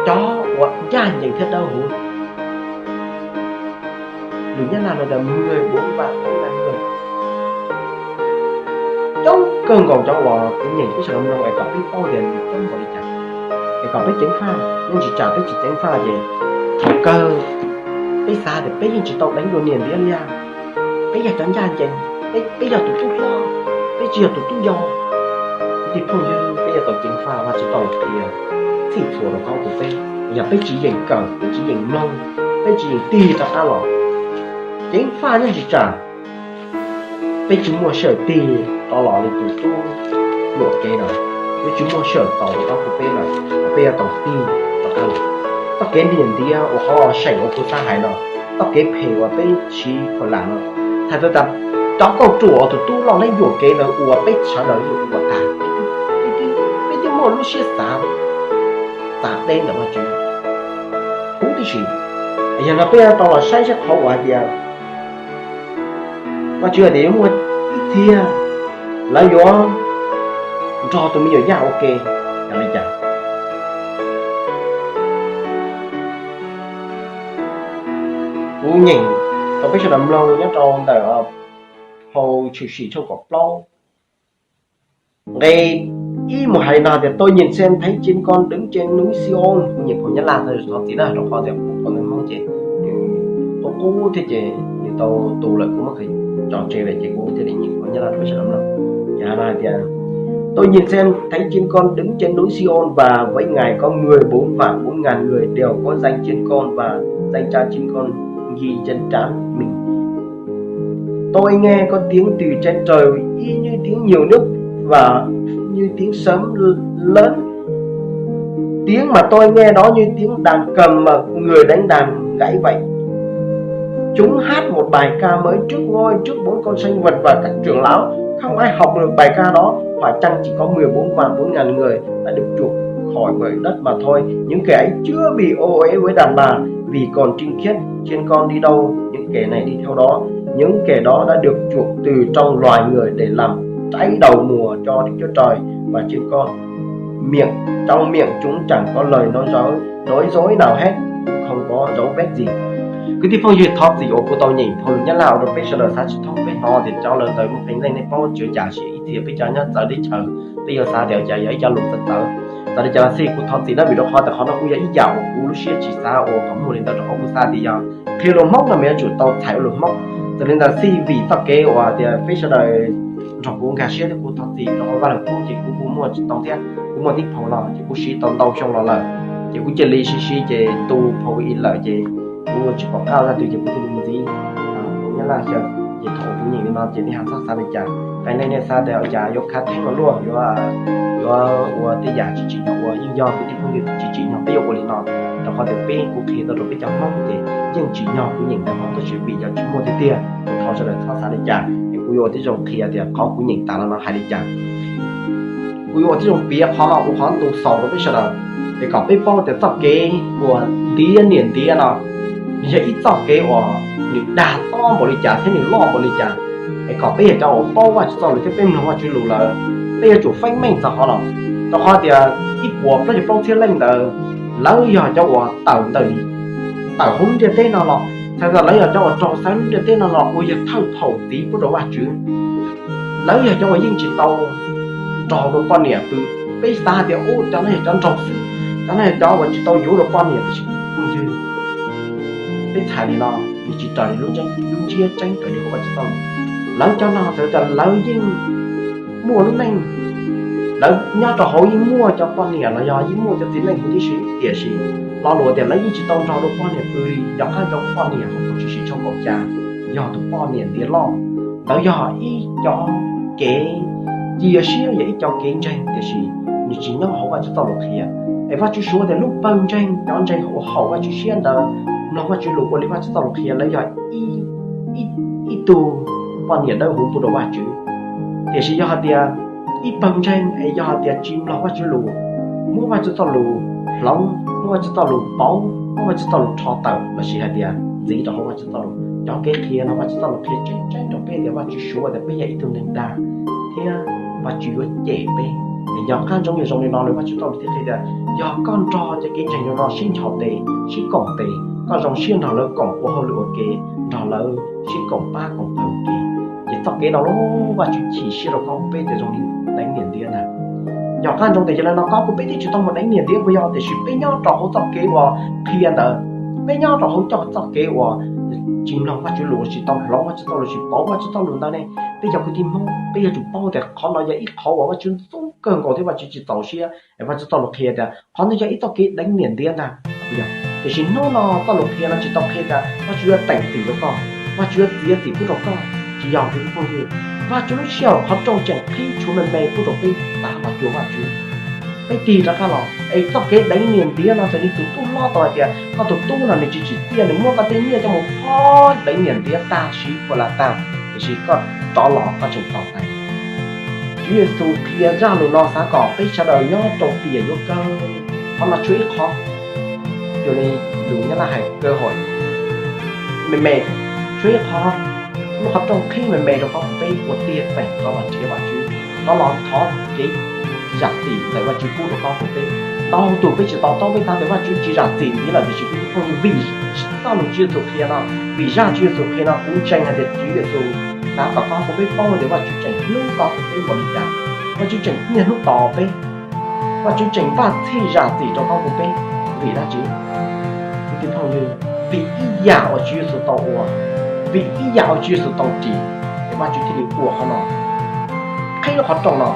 cov uas ncaj ncees thiab dawb huv. Lus Nyab Laj hais tias mười bốn vạn bốn ngàn người. Coob kawg nkaus cov uas kuv nyeem peb sawv daws mloog es kom peb paub tias nws coob npaum li cas, es kom peb ceev faj. Yeej tsis tsam peb tsis ceev faj ces thaum kawg peb xav tias peb yeej tsis tau deev dua niam ntiav li. Peb yog cov ncaj ncees, peb yog tus tub hlob, peb tsis yog tus tub yau. Kwv tij phooj ywg, peb yuav tau ceev faj, Vajtswv txoj lus qhia txhij txhua rau koj kuv peb. Yog peb tsis yeem kawm, peb tsis yeem mloog, peb tsis yeem tig rov qab los, ceev faj yeej tsis tsam. Peb tsis muaj sij hawm tig rov los li tus tub yuam kev no, peb tsis muaj sij hawm txaus rau koj kuv peb lawm, peb yuav tau tig rov qab los. Txoj kev niam ntiav uas qhov seem uas kuv xav hais no, txoj kev phem uas peb siv khuam lam no, txhais tau tas cov kauj ruam uas tus tub loj leeb yuam kev ntawd uas peb sawv daws yeej ua tag, peb twb muaj lub siab xav, xav deb ntawm Vajtswv huv tib si. Yog no peb yuav tau los saib seb qhov uas hais tias Vajtswv hais tias yuav muaj ib txhia lawv yuav nrog tus me nyuam yaj ua ke yog li cas. Kuv nyeem rau peb sawv daws mloog nyob rau ntawm phau Tshwm Sim tshooj kaum plaub nqe ib mus hais li no tias: Tôi nhìn xem thấy chiên con đứng trên núi Siôn. Kuv nyeem phau Nyab Laj thov txim na, rau qhov tias kuv phau ntawv Hmoob ces nws qub qub thiab ces nws tau tu lawm, kuv muab tso tseg lawm ces kuv thiaj li nyeem phau Nyab Laj rau peb sawv daws mloog. Ces hais no hais tias: Tôi nhìn xem thấy chiên con đứng trên núi Siôn và với ngài có mười bốn vạn bốn ngàn người đều có danh chiên con và danh cha chiên con ghi trên trán mình. Tôi nghe có tiếng từ trên trời y như tiếng nhiều nước và như tiếng sấm lớn. Tiếng mà tôi nghe đó như tiếng đàn cầm mà người đánh đàn gãy vậy. Chúng hát một bài ca mới trước ngôi, trước bốn con sênh vật và các trưởng lão. Không ai học được bài ca đó, phải chăng chỉ có mười bốn vạn bốn ngàn người đã được chuộc khỏi bởi đất mà thôi. Những kẻ ấy chưa bị ô uế với đàn bà, vì còn trinh khiết, chiên con đi đâu, những kẻ này đi theo đó. Những kẻ đó đã được chuộc từ trong loài người để làm cháy đầu mùa cho Đức Chúa Trời, và chiên con miệng, trong miệng chúng chẳng có lời nói dối, nói dối nào hết, cũng không có dấu vết gì. Kwv tij phooj ywg, thov txim uas kuv tau nyeem phau lus Nyab Laj rau peb sawv daws xav tsis thoob, peb hnov tias cov lawv ntawd muaj peev xwm nej paub tswv cas, sis ib txhia peb cov nyob txawv teb chaws peb yuav xav tias cas yog ib co lus txawv txawv. Txawm li cas los xij kuv thov txim na, vim rau qhov tias qhov no kuj yog ib yam uas kuv lub siab tsis xav ua kom muaj li ntawd, rau qhov kuv xav tias yog qhia lus Hmoob no mas yuav tsum tau txhais ua lus Hmoob. Txawm li ntawd xij vim txoj kev uas tias peb sawv daws nrog kuv nkag siab thiab kuv thov txim rau qhov vaj lug kub ces kuv kuj muaj tsis tau thiab, kuv muaj tib phau no ces kuv siv tau ntau xyoo los lawm, ces kuv cia li siv siv ces tu phau i lawm ces kuv tsis pom qab zaj twg ces kuv thiaj li ntxiv phau Nyab Laj xyaw. Ces thaum kuv nyeem li no ces nej ho txhob xav li cas, qee leej nej xav tias ua cas yuav khav theeb ua luaj, yuav, yuav ua tej yam tsis tsim nyog ua. Yeej yog kwv tij phooj ywg, tsis tsim nyog peb yuav ua li no, rau qhov tias peb, kuv qhia tau rau peb cov Hmoob ces yeej tsim nyog kuv nyeem ntawv Hmoob tab sis vim yog tsis muaj tiag tiag, kuv thov sawv daws txhob xav li cas, es kuv yuav ua tib zoo qhia tias qhov kuv nyeem tas los no hais li cas. Kuv yuav ua tib zoo piav qhov no ua qhov ntu xaus rau peb sawv daws, es kom peb paub tias txoj kev uas ntiav niam ntiav no yog ib txoj kev uas nws dag tob npaum li cas thiab nws loj npaum li cas. Es kom peb yog cov uas paub Vajtswv txoj lus thiab peb mloog Vajtswv lus lawm, peb yuav tsum feeb meej txog qhov no, rau qhov tias ib puas plaub caug plaub txhiab leej ntawd lawv yog cov uas tawm ntawm, tawm hauv lub ntiaj teb no los, txhais tau lawv yog cov uas raug xaiv lub ntiaj teb no los ua yog thawj thaum txiv pub rau Vajtswv. Lawv yog cov uas yeej tsis tau nrog rau poj niam pw. Peb xav tias ub, cov no yog cov nraug xwb, cov no yog cov uas tsis tau yuav rau poj niam, tiam sis phooj ywg, peb txhais li no nws tsis raws li lub ntsiab tseeb raws li Vajtswv txoj lus. Lawv cov no txhais tau lawv yeej muaj lub neej Lawv nyob rau hauv yeej muaj cov poj niam los yog yeej muaj cov txiv neej huv tib si, tiam sis lo lus tias lawv yeej tsis tau nrog rau poj niam pw li. Nco qab ntsoov poj niam hauv Phau Tshwm Sim tshooj kaum xya yog tus poj niam ntiav loj. Ntawd yog ib cov kev cia siab, yog ib cov kev ntseeg, tiam sis nws tsis nyob hauv Vajtswv txoj lus qhia. Es Vajtswv suav tias lub pawg ntseeg, cov ntseeg uas haum Vajtswv siab ntawd, mloog Vajtswv lus, ua li Vajtswv txoj lus qhia, lawv yog ib tug poj niam dawb huv pub rau Vajtswv. Tiam sis yog hais tias ib pawg ntseeg es yog hais tias tsis mloog Vajtswv lus, muab Vajtswv txoj lus hloov, muab Vajtswv txoj lus pauv, muab Vajtswv txoj lus rho tawm, lossis hais tias ntxiv rau hauv Vajtswv txoj lus, cov kev qhia no Vajtswv txoj lus qhia tseeb tseeb rau peb tias Vajtswv suav tias peb yog ib tug neeg dag thiab Vajtswv yuav cem peb. Es nco qab ntsoov, yog zoo li no lawm, Vajtswv txoj lus thiaj qhia tias yog koj nrog cov kev ntseeg no sib nchos tes, sib koom tes, koj zoo siab nrog lawv koom ua hauj lwm ua ke, nrog lawv sib koom pab koom pawg ua ke, ces txoj kev no los Vajtswv chim siab rau koj, pub peb tias zoo li deev niam ntiav ntag. Nco qab ntsoov tias yog li no koj kuj peb twb tsis tau mus deev niam ntiav puas yog, tiam sis peb nyob rau hauv txoj kev uas qhia ntawd, peb nyob rau hauv coj txoj kev uas tsis mloog Vajtswv lus, tsis tau hloov Vajtswv txoj lus, tsis pauv Vajtswv txoj lus ntawd ne, peb cov kwv tij Hmoob peb yuav tsum paub tias qhov no yog ib qhov uas Vajtswv ntxub kawg nkaus thiab Vajtswv tsis txaus siab. Vajtswv txoj lus qhia tias qhov no yog ib txoj kev deev niam ntiav ntag. Tiam sis hnub no txoj lus qhia no tsis tau qhia tias Vajtswv yuav teem txim rau koj, Vajtswv yuav txiav txim pub rau koj, tsis yog, kwv tij phooj ywg. Vajtswv lub sij hawm qhov rooj tseem qhib tshuav me me pub rau peb tav los cuag Vajtswv. Peb tig rov qab los es txoj kev deev niam ntiav no txawm li tus tub hlob tau hais tias koj tus tub no nws tsis tsim txiaj, nws muab koj tej nyiaj coj mus phob deev niam ntiav tag, siv puas las tag, tiam sis koj rov los koj tseem tau tais. Tswv Yexus qhia zaj lus no xav kom peb sawv daws nyob rau tiam yuav kawg. Qhov no tshuav ib qho, yog li lus Nyab Laj hais cơ hội me me, tshuav ib qho, lub qhov rooj qhib me me rau koj kuv peb ua tiag feem rov los nrhiav Vajtswv, rov los thov kev zam txim ntawm Vajtswv pub rau koj kuv peb. Ntau tus peb tsis to taub, peb xav tias Vajtswv tsis zam txim ntxiv lawm, tiam sis kwv tij phooj ywg, vim txoj lus Tswv Yexus qhia no, vim zaj Tswv Yexus qhia no kuv ntseeg hais tias Tswv Yexus xav kom koj kuv peb paub tias Vajtswv tseem hlub koj kuv peb npaum li cas, Vajtswv tseem niaj hnub tos peb, Vajtswv tseem npaj txhij zam txim rau koj kuv peb. Vim dab tsi? Kwv tij phooj ywg, vim ib yam uas Tswv Yexus tau ua, vim ib yam uas Tswv Yexus tau ris, es Vajtswv thiaj li ua qhov no, qhib lub qhov rooj no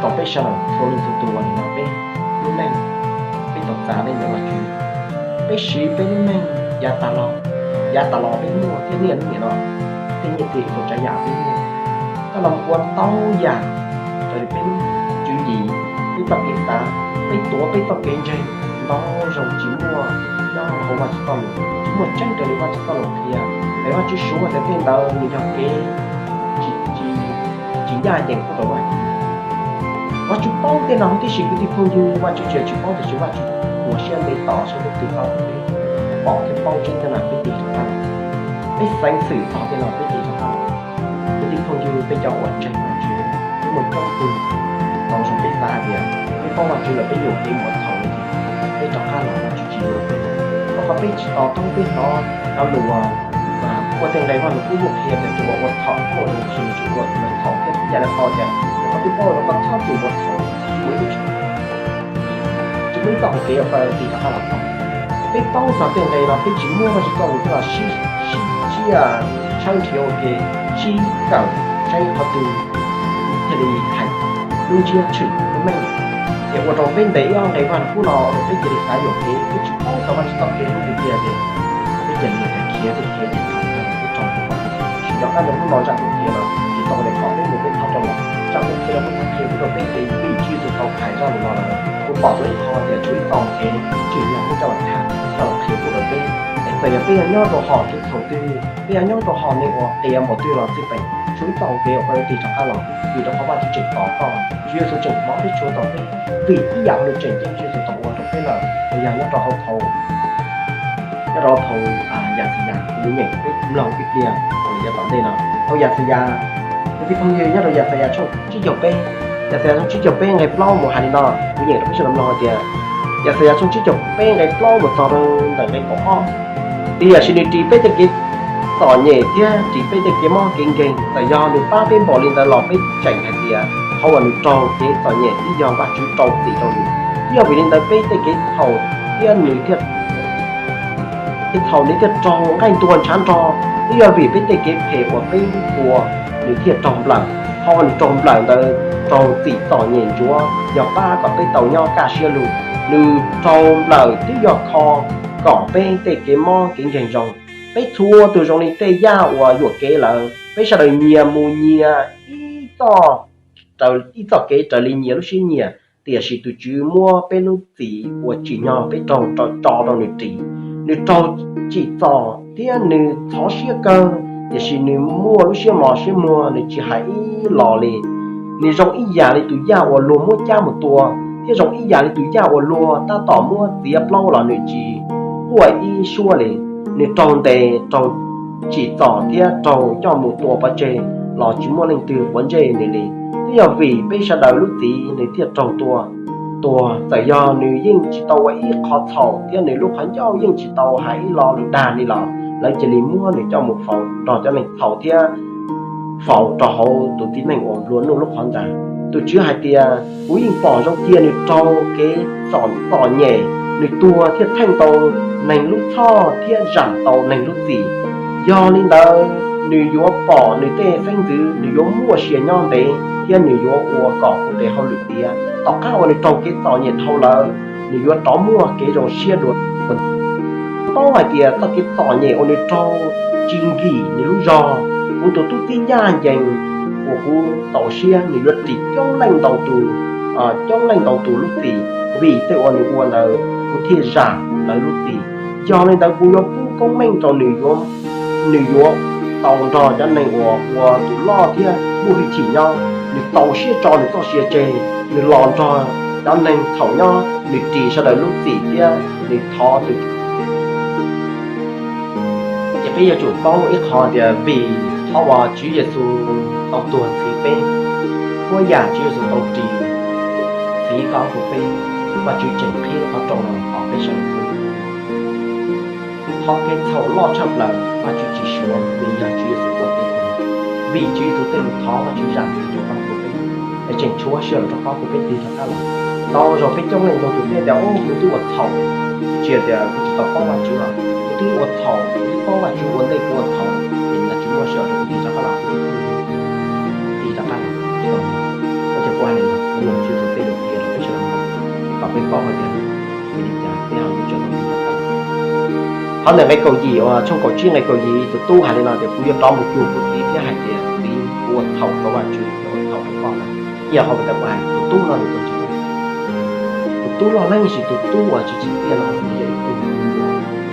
rau peb sawv daws txhua leej txhua tus. Ua li no peb lub neej, peb tau txav peb ntawm Vajtswv, peb siv peb lub neej yav tas los, yav tas los peb muaj thiab niaj hnub niam no, tej nyiaj tej txhua tsav yam peb muaj, coj los ua tau yam raws li peb lub tswv yim, peb txoj kev xav, peb tuav peb txoj kev ntseeg, ntau zaus tsis muaj nyob hauv Vajtswv txoj lus, tsis muaj tseeb raws li Vajtswv txoj lus qhia, es Vajtswv suav tias tej ntawd nws yog kev tsis, tsis ncaj ncees pub rau Vajtswv. Vajtswv paub tej no huv tib si kwv tij phooj ywg, Vajtswv tsis yog tsis paub, tiam sis Vajtswv ua siab ntev tos saib leej twg tau pom thiab paub tseeb tej no peb tig rov qab, peb xeev xwm txog tej no peb tig rov qab. Kwv tij phooj ywg, peb cov uas ntseeg Vajtswv, peb muaj coob tug, tau zoo peb xav hais tias peb paub Vajtswv lawm peb yuam kev mus ua txhaum li ces peb rov qab los Vajtswv tsis yuav peb. Rau qhov peb tsis to taub, peb hnov cov lus uas muaj tej nqe Vajluskub kuj qhia tias tus uas ua txhaum paub zoo tsis nws tsis ua txhaum thiab. Yam li qhov tias rau qhov twb paub rau koj txhob txwm ua txhaum, tsis muaj ib txoj hau kev uas koj tig rov qab los tau. Peb paub txog tej nqe no peb tsis muab Vajtswv txoj lus coj los sib, sib tsiaj tshawb nrhiav ua ke, sib kawm saib qhov twg thiaj li hais lub ntsiab tshwm lub meej, ces ua rau peb ntes ib ob nqe Vajluskub no rau peb cia li xav yuam kev, peb tsis paub txog Vajtswv txoj kev lub ntsiab tiag ces peb cia li khiav, cia li khiav, cia li khiav, cia li khiav. Tab sis nco qab ntsoov hnub no zaj kuv qhia no tsis tau li qhov peb mus peb thov rau los, zaj kuv qhia no kuv thov qhia pub rau peb tias vim Tswv Yexus tau hais zaj lus no lawm, kuv pom tau ib qho tias tshuav ib txoj kev tsim nyog muab coj los tham, coj los qhia pub rau peb. Es txawm yog peb yog nyob rau hom kev txhaum twg, peb yog nyob rau hom neeg uas qias npaum twg los xij peem, tshuav ib txoj kev uas koj yuav tig rov qab los, vim rau qhov Vajtswv tseem tos koj. Tswv Yexus tseem hmov thiab tshua tos peb, vim ib yam ua li tseem ceeb Tswv Yexus tau ua rau peb lawm. Los yog nyob rau hauv phau, nyob rau phau Yaxayas, kuv nyeem peb mloog ib pliag uas yav tom ntej no. Phau Yaxayas, kwv tij phooj ywg, nyob rau Yaxayas tshooj tsib caug peb, Yaxayas tshooj tsib caug peb nqe plaub mus hais li no, kuv nyeem rau peb sawv daws mloog hais tias, Yaxayas tshooj tsib caug peb nqe plaub mus txog rau ntawm nqe kaum ob. Tiam sis nws ris peb tej kev txom nyem thiab ris peb tej kev mob kev nkeeg. Txawm yog nws pab peb npaum li ntawd los peb tseem hais tias qhov uas nws raug kev txom nyem twb yog Vajtswv rau txim rau nws, twb yog vim li ntawd peb tej kev txhaum thiab nws thiaj, kev txhaum nws thiaj raug nqaij ntuag ntshav nrog, twb yog vim peb tej kev phem uas peb ua nws thiaj raug nplawm. qhov nws raug nplawm ntawd raug txim txom nyem ntsuav yog pab kom peb tau nyob kaj siab lug. Nws raug nplawm twb yog kho kom peb tej kev mob kev nkeeg zoo. Peb txhua tus zoo li tej yaj uas yuam kev lawm, peb sawv daws nyias mus nyias ib txoj kev raws li nyias lub siab nyiam, tiam sis tus Tswv muab peb lub txim uas tsim nyog peb raug tso rau nws ris. Nws raug tsim txom thiab nws ntxhov siab kawg, tiam sis nws muaj lub siab mos siab muag, nws tsis hais ib los li. Nws zoo ib yam li tus yaj uas luag muab cab mus tua, thiab zoo ib yam li tus yaj uas luag tab tom muab txiav plaub los nws tsis quaj ib suab li. Nws raug ntes, raug tsim txom thiab raug coj mus tua pov tseg los tsis muaj leej twg quav ntsej nws li. Twb yog vim peb sawv daws lub txim nws thiaj raug tua. Tuag, txawm yog nws yeej tsis tau ua ib qho txhaum thiab nws lub qhov ncauj yeej tsis tau hais ib lo lus dag li los lawv cia li muab nws coj mus faus nrog cov neeg txhaum thiab faus rau hauv tus tib neeg uas nplua nuj lub qhov ntawd. Tus Tswv hais tias, kuv yeej pom zoo cia nws raug kev txom txom nyem, nws tuag thiaj theej tau neeg lub txhoj thiab zam tau neeg lub txim. Yog li ntawd, nws yuav pom nws tej xeeb ntxwv, nws yuav muaj sia nyob ntev thiab nws yuav ua kom kuv tes hauj lwm tiav. Tom qab uas nws raug kev txom nyem dhau lawm, nws yuav rov muaj kev zoo siab dua. Paub hais tias txoj kev txom nyem uas nws raug tsis nkim nws lub zog. Kuv tus tub txib ncaj ncees uas kuv txaus siab, nws yuav ris coob leej ntau tus, coob leej ntau tus lub txim. Vim tej uas nws ua ntawd kuv thiaj zam lawv lub txim. Yog li ntawd kuv yuav pub koob meej rau nws, nws yuav tau nrog cov neeg uas ua tus loj thiab muaj hwj chim nyob. Nws txaus siab tso nws txoj sia tseg, nws los nrog cov neeg txhaum nyob, nws ris sawv daws lub txim thiab nws thov tus Ces peb yuav tsum paub ib qho tias vim qhov uas Tswv Yexus tau tuag txhiv peb, txhua yam Tswv Yexus tau ris txhiv koj kuv peb, Vajtswv tseem qhib qhov rooj no kom peb sawv daws xwb. Qhov kev txhaum loj tshaj plaws Vajtswv tsis suav vim yog Tswv Yexus txoj kev tuag. Vim Tswv Yexus tej lus thov Vajtswv zam txim rau koj kuv peb, es tseem tshuav sij hawm rau koj kuv peb tig rov qab los. Tau zaum peb coob leej ntau tus peb tias, kuv twb ua txhaum, tsis tias kuv tsis tau paub Vajtswv los kuv twb ua txhaum, kuv twb paub Vajtswv ua ntej kuv ua txhaum, ces nws tsis muaj sij hawm rau kuv tig rov qab los. Tig rov qab los, ua cas kuv hais li no, kuv los Tswv Yexus tej lus qhia rau peb sawv daws, kom peb paub hais tias vim li cas peb ho yuav tsum tau tig rov qab los. Qhov ntawm nqe kaum yim uas tshooj kaum tsib nqe kaum yim, tus tub hais li no tias, kuv yuav rov mus cuag kuv txiv thiab hais tias, txiv, kuv ua txhaum rau Vajtswv, kuv ua txhaum rau koj lawm. Ib yam qhov uas kuv hais, tus tub no nws ua txhaum. Tus tub loj leeb, tus tub uas tsis tsim txiaj no nws yog ib tug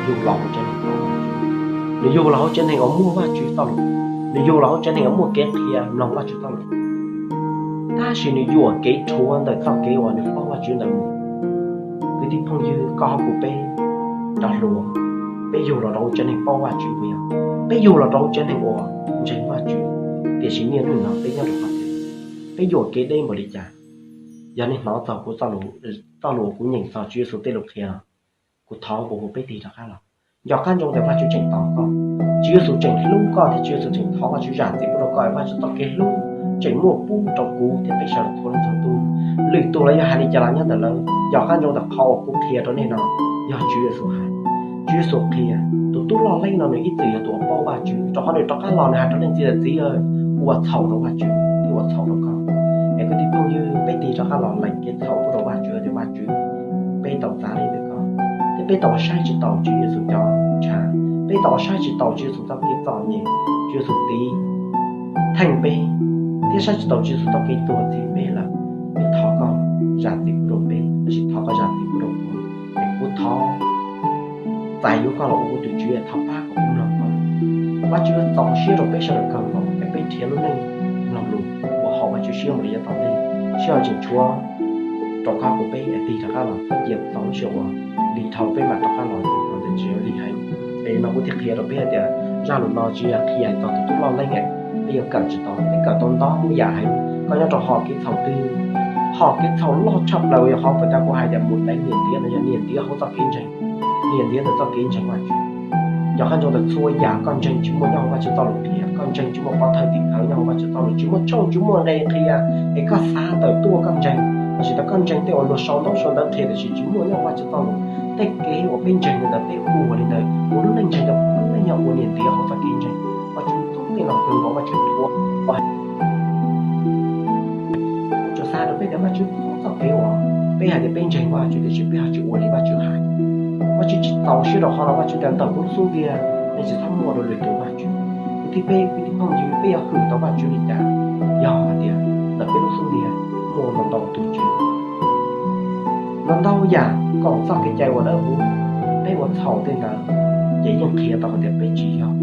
yug los hauv tsev neeg paub Vajtswv, nws yug los hauv tsev neeg uas muaj Vajtswv txoj lus, nws yug los hauv tsev neeg uas muaj kev qhia mloog Vajtswv txoj lus. Tab sis nws yuam kev rhuav ntawm txoj kev uas nws paub Vajtswv ntawd mus. Kwv tij phooj ywg, koj hab kuv peb cov hluas, peb yug los rau hauv tsev neeg paub Vajtswv puas yog? Peb yug los rau hauv tsev neeg uas ntseeg Vajtswv, tiam sis niaj hnub no peb nyob rau qhov twg? Peb yuam kev deb npaum li cas? Yog nej hnov txog kuv txoj lus uas kuv nyeem txog Tswv Yexus tej lus qhia, kuv thov kuv peb tig rov qab los. Nco qab ntsoov tias Vajtswv tseem tos koj, Tswv Yexus tseem hlub koj thiab Tswv Yexus tseem thov Vajtswv zam txim pub rau koj, Vajtswv txoj kev hlub tseem muaj pub rau kuv thiab peb sawv daws txhua leej txhua tus. Lwm tus lawv yuav hais li cas los nyob ntawm lawv, nco qab ntsoov tias qhov uas kuv qhia rau nej no yog Tswv Yexus hais. Tswv Yexus qhia, tus tub loj leeb no nws ib txwm yog tus uas paub Vajtswv, rau qhov nws rov qab los nws hais rau leej txiv tias, txiv, ua txhaum rau Vajtswv thiab ua txhaum rau koj. Es kwv tij phooj ywg, peb tig rov qab los lees kev txhaum pub rau Vajtswv, tias Vajtswv, peb tau txav leej twg koj, thiab peb tau ua saib tsis taus Tswv Yexus cov ntshav, peb tau ua saib tsis taus Tswv Yexus txoj kev txom nyem, Tswv Yexus tiv theej peb, thiab saib tsis taus Tswv Yexus txoj kev tuag txhiv peb lawm. Peb thov koj zam txim pub rau peb, tab sis thov koj zam txim pub rau kuv, es kuv thov txais yuav koj los ua kuv tus Tswv, thov pab kom kuv mloog koj. Vajtswv txaus siab rau peb sawv daws kawg nkaus es peb nrhiav lub neej mloog lus ua haum Vajtswv siab mus li yav tom ntej. Sij hawm tseem tshuav rau koj kuv peb es tig rov qab los, txhob cia txog lub sij hawm uas lig dhau peb mam rov qab los, lig dhau ntawd tsis yog lig heev. Es no kuv thiaj qhia rau peb hais tias zaj lus no tsis yog qhia txog tus tub loj leeb, peb yuav kawm tsis tau, peb kawm tau ntau yam heev. Koj nyob rau hom kev txhaum twg, hom kev txhaum loj tshaj plaws yog qhov uas kuv hais tias mus deev niam ntiav no yog niam ntiav hauv txoj kev ntseeg, niam ntiav ntawm txoj kev ntseeg Vajtswv. Nco qab ntsoov tias txhua yam koj ntseeg tsis muaj nyob hauv Vajtswv txoj lus qhia, koj ntseeg tsis muaj pov thawj tim khawv nyob hauv Vajtswv txoj lus, tsis muaj tshooj tsis muaj nqe qhia es koj xav tawm tuaj koj ntseeg, tab sis tau koj ntseeg tej uas luag sau ntaub sau ntawv qhia tiam sis tsis muaj nyob hauv Vajtswv txoj lus. Tej kev uas peb ntseeg ntawd peb ua li ntawd, ua lub neej ntseeg ntawd peb yeej ua niam ntiav hauv txoj kev ntseeg. Vajtswv txhub tej no kawg nkaus, Vajtswv thuav. tag rau peb tias Vajtswv, txoj kev uas peb hais tias peb ntseeg Vajtswv tiam sis peb ho tsis ua li Vajtswv hais. Vajtswv tsis txaus siab rau qhov no, Vajtswv tias ntawm kuv lub xub ntiag nej tsis txhob muaj dua lwm tus vajtswv. Kwv tij peb, kwv tij phooj ywg, peb yuav hwm tau Vajtswv li cas yog hais tias ntawm peb lub xub ntiag muaj ntau ntau tus tswv, ntau ntau yam kom txoj kev cai uas dawb huv, peb ua txhaum tej ntawd, ces yeej qhia tau hais tias peb tsis yog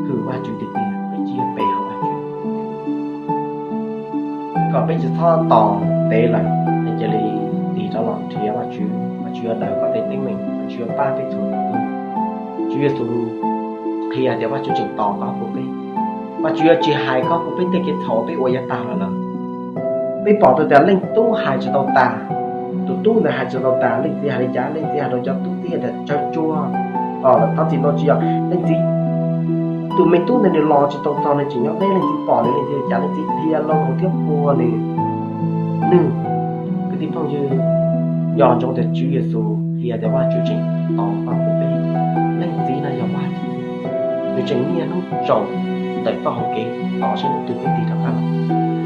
hwm Vajtswv tiag tiag, peb tsis yog pe hawm Vajtswv. Kom peb tsis txhob tos ntev lawm, nej cia li tig rov los nrhiav Vajtswv, Vajtswv yuav daws kom tej teeb meem, Vajtswv yuav pab peb txhua tus. Tswv Yexus qhia tias Vajtswv tseem tos koj kuv peb, Vajtswv yuav tsis hais koj kuv peb tej kev txhaum peb ua yav tag los lawm. Peb pom tau tias leej tub hais tsis tau tas, tus tub ntawd hais tsis tau tas, leej txiv hais li cas, leej txiv hais rau cov tub txib tias tsawg tsuag, thov txim no tsis yog leej txiv, tus me tub ntawd nws los tsis tau txog nws tseem nyob deb, leej txiv pom nws, leej txiv li cas, leej txiv dhia loo hauv thiab puag nws, nws, kwv tij phooj ywg, nco ntsoov tias Tswv Yexus qhia tias Vajtswv tseem tos koj kuv peb. Leej txiv no yog Vajtswv, nws tseem niaj hnub zaum ntawm txoj hau kev tos seb leej twg peb tig rov qab los.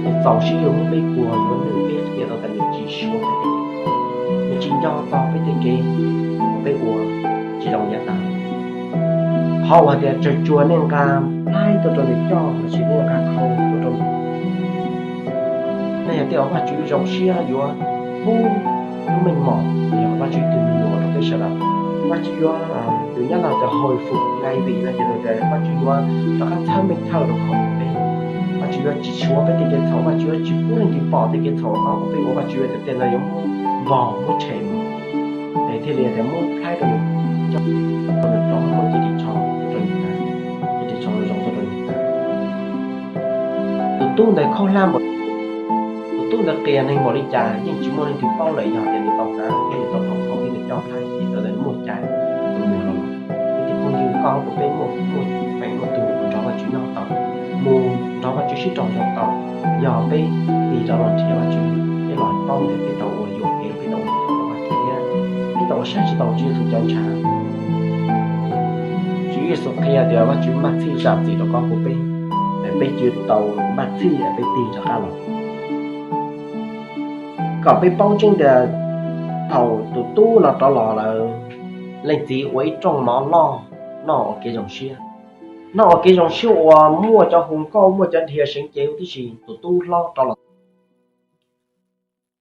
Nws txaus siab yuav muab peb puag, yuav nws, peb qhia tau tias nws tsis suav peb tej kev, nws tsis nco txog peb tej kev uas peb ua tsis zoo yav tas. Qhov uas hais tias tsawg tsuag nej nqa plaib tuaj rau nws coj lossis nej nqa khau tuaj rau, nej yog tej uas Vajtswv zoo siab yuav pub lub meej mom, yog Vajtswv tus me nyuam rau peb sawv daws. Vajtswv yuav, tus nyab laj tias hồi phục lại, vim no ces Vajtswv yuav rov qab txhawb meej thawj rau qhov uas peb, Vajtswv yuav tsis suav peb tej kev txhaum, Vajtswv yuav tsis pub leej twg pom tej kev txhaum qhov uas peb ua, Vajtswv yuav tias tej ntawd yuav muab npog muab tshem mus, es thiaj li tias muab plaib rau nws, coj rau nws rov muab cev ris tsho tuaj rau nws taw, cev ris tsho zoo tuaj rau nws taw. Tus tub ntawd khaub hlab npaum, tus tub ntawd qias neeg npaum li cas yeej tsis muaj leej twg paub lawm, yog tias nws tau hnav thiab nws tau rau khau thiab nws coj plaib ces txawm ntawd muaj cai tus mus los. Kwv tij phooj ywg, koj kuv peb muaj, muaj feem muaj tus mus nrog Vajtswv nyob tau, mus nrog Vajtswv sib raug zoo tau, yog peb tig rov los nrhiav Vajtswv, peb los paub tias peb tau ua yuam kev, peb tau ua txhaum rau Vajtswv thiab peb tau ua saib tsis taus Tswv Yexus cov ntshav. Tswv Yexus qhia tias Vajtswv maj txhij zam txim rau koj kuv peb, es peb cia li tau maj txhij es peb tig rov qab los. Kom peb paub tseeb tias thaum tus tub no rov los lawm, leej txiv ua ib rooj mov loj noj ua kev zoo siab. Noj ua kev zoo siab uas muaj cov hu nkauj, muaj cov dhia seev cev huv tib si, tus tub hlob rov los.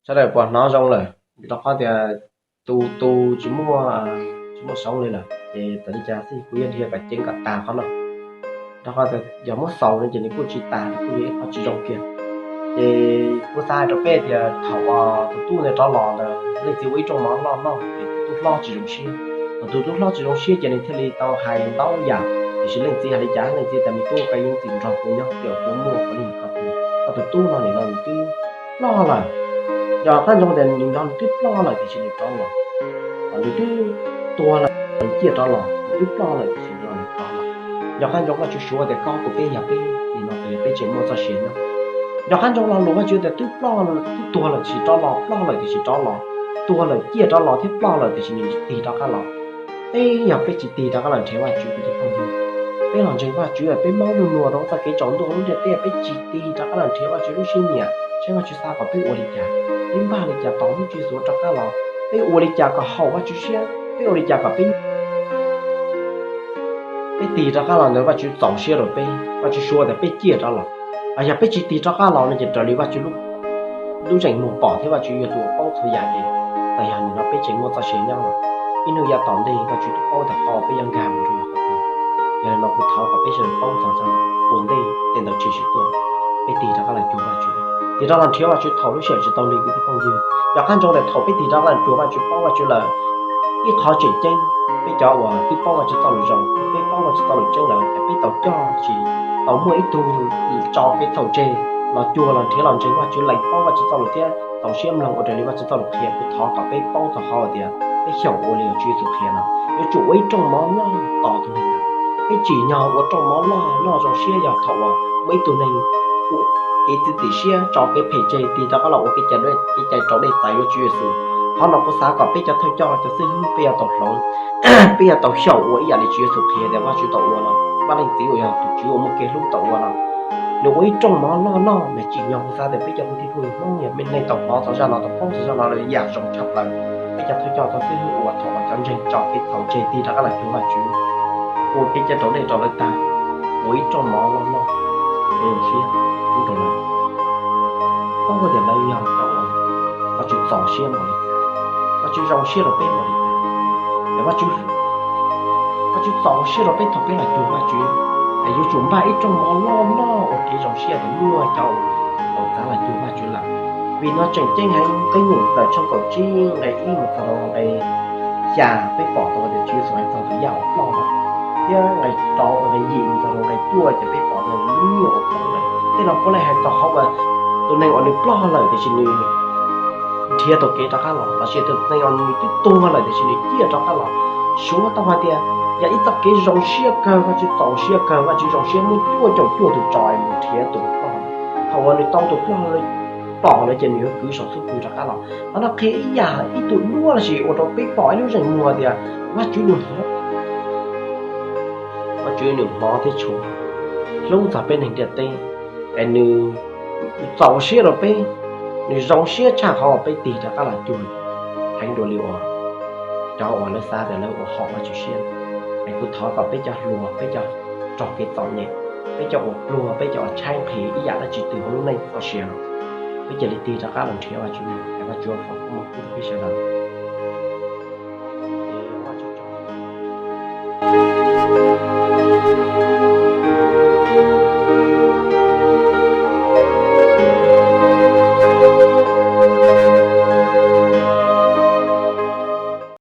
Sawv daws puas hnov zoo lawm? Rau qhov tias tus tus tsis muaj, tsis muaj sound li lawm, ces txawm li cas xij kuv yuav dhia kom ceev kom tag qhov no. Rau qhov tias yog muab xaus no ces nws kuj tsis tas, nws kuj yog ib qho tsis zoo kiag. Ces kuv xav hais rau peb tias thaum uas tus tub ntawd rov los ntawd, leej txiv ua ib rooj mov loj noj, ces tus tub hlob tsis zoo siab. Thaum tus tub hlob tsis zoo siab ces nws thiaj li tau hais ntau yam, tiam sis leej txiv hais li cas, leej txiv tias me tub, koj yeej txim nrog kuv nyob, tiam kuv muaj kuv li koj tug, koj tus tub no nim no nws twb ploj lawm. Yog qab ntsoov tias nim no nws twb ploj lawm tiam sis nws rov los, nws twb tuag lawm, nws ciaj rov los, nws twb ploj lawm tiam sis nws rov los. Yog qab ntsoov Vajtswv suav tias koj kuv peb yog peb nim no peb tseem muaj txoj sia nyob. Yog qab ntsoov lo lus Vajtswv tias twb ploj, twb tuag lawm tiam sis rov los, ploj lawm tiam sis rov los, tuag lawm ciaj rov los thiab ploj lawm tiam sis nws tig rov qab los. Peb yog peb tsis tig rov qab los nrhiav Vajtswv, kwv tij phooj ywg, peb los ntseeg Vajtswv, peb maub nug nua rau txoj kev tsaus ntuj lub ntiaj teb, peb tsis tig rov qab los nrhiav Vajtswv lub siab nyiam, saib Vajtswv xav kom peb ua li cas, peb npaj li cas tos hnub Tswv Yexus rov qab los, peb ua li cas kom haum Vajtswv siab, peb ua li cas kom peb, peb tig rov qab los ntawd Vajtswv txaus siab rau peb, Vajtswv suav tias peb ciaj rov los. Yog peb tsis tig rov qab los no ces raws li Vajtswv lub zeem muag pom thiab Vajtswv yog tus uas paub txhua yam ces txawm yog nim no peb tseem muaj txoj sia nyob los, ib hnub yav tom ntej Vajtswv twb paub tias qhov peb yuav nkag mus rau qhov twg. Yog li no kuv thov kom peb sawv daws paub txog ua ntej tej ntawd tshwm sim tuaj, peb tig rov qab los cuag Vajtswv, tig rov los nrhiav Vajtswv thaum lub sij hawm tsis tau li, kwv tij phooj ywg. Yog qab ntsoov tias thaum peb tig rov qab los cuag Vajtswv, paub Vajtswv lawm, ib qhov tseem ceeb, peb cov uas twb paub Vajtswv txoj lus zoo, peb paub Vajtswv txoj lus tseeb lawm es peb tau coj, tsis tau muaj ib tug tso kev txhaum tseg los cuag los nrhiav los ntseeg Vajtswv, lees paub Vajtswv txoj lus thiab txaus siab mloog ua raws li Vajtswv txoj lus qhia. Kuv thov kom peb paub txog qhov tias peb xyaum ua li uas Tswv Yexus qhia no, yuav tsum ua ib rooj mov loj tos tus neeg ntawd. Peb tsim nyog ua rooj mov loj noj zoo siab yog thaum uas muaj ib tug neeg ua kev txiav txim siab tso kev phem tseg, tig rov qab los ua kev cai raus dej txais yuav Tswv Yexus. Qhov no kuv xav kom peb cov thawj coj, cov xib hwb, peb yuav tau hloov, peb yuav tau xyaum ua ib yam li Tswv Yexus qhia tias Vajtswv tau ua los, Vaj Leej Txiv uas yog tus Tswv uas muaj kev hlub tau ua los. Nws ua ib rooj mov loj noj mas tsim nyog kuv xav tias peb cov kwv tij phooj ywg Hmoob yog nej tau hnov txog zaj no, tau paub txog zaj no lawm yam zoo tshaj plaws. Peb cov thawj coj tau xib hwb ua thaum uas cov ntseeg tso kev txhaum tseg tig rov qab los cuag Vajtswv, ua kev cai raus dej rau lawv tag, ua ib rooj mov loj noj, zoo siab pub rau lawv. Paub tias lawv yog cov uas Vajtswv txaus siab npaum li cas, Vajtswv zoo siab rau peb npaum li cas, es Vajtswv txaus siab rau peb thaum peb los cuag Vajtswv, es yuav tsum npaj ib rooj mov loj noj ua kev zoo siab tias muaj cov uas tau txav los cuag Vajtswv lawm. Vim no tseem ceeb heev, Keeb Kwm Ntawm tshooj kaum tsib nqe ib mus txog rau nqe xya peb pom tau tias Tswv Yexus hais txog tus yaj uas ploj lawm, thiab nqe rau nqe yim mus txog rau nqe cuaj ces peb pom tau lub nyiaj uas ploj lawm. Tej no puav leej hais txog qhov uas tus neeg uas nws ploj lawm tiam sis nws nrhiav tau kev rov qab los, los sis tus neeg uas nws twb tuag lawm tiam sis nws ciaj rov qab los. Suav tau hais tias yog ib txoj kev zoo siab kawg, Vajtswv txaus siab kawg, Vajtswv zoo siab muab cuaj caum cuaj tus tso es mus nrhiav tus ploj. Thaum uas nws tau tus ploj pom lawm ces nws yuav kwv saum xub pwg rov qab los. Qhov no qhia ib yam ib tug duab los sis ua rau peb pom ib lub zeem muag tias Vajtswv nws hmov, Vajtswv nws hmov thiab tshua, hlub txog peb neeg ntiaj teb, es nws txaus siab rau peb, nws zoo siab tshaj qhov uas peb tig rov qab los cuag heev dua li uas cov uas lawv xav tias lawv ua haum Vajtswv siab. Es kuv thov kom peb cov hluas, peb cov raug kev txom nyem, peb cov uas pluag, peb cov uas tshaib nqhis ib yam dab tsi twg hauv lub neej txoj sia no, peb cia li tig rov qab los nrhiav Vajtswv, es Vajtswv foom koob hmoov pub rau peb sawv daws.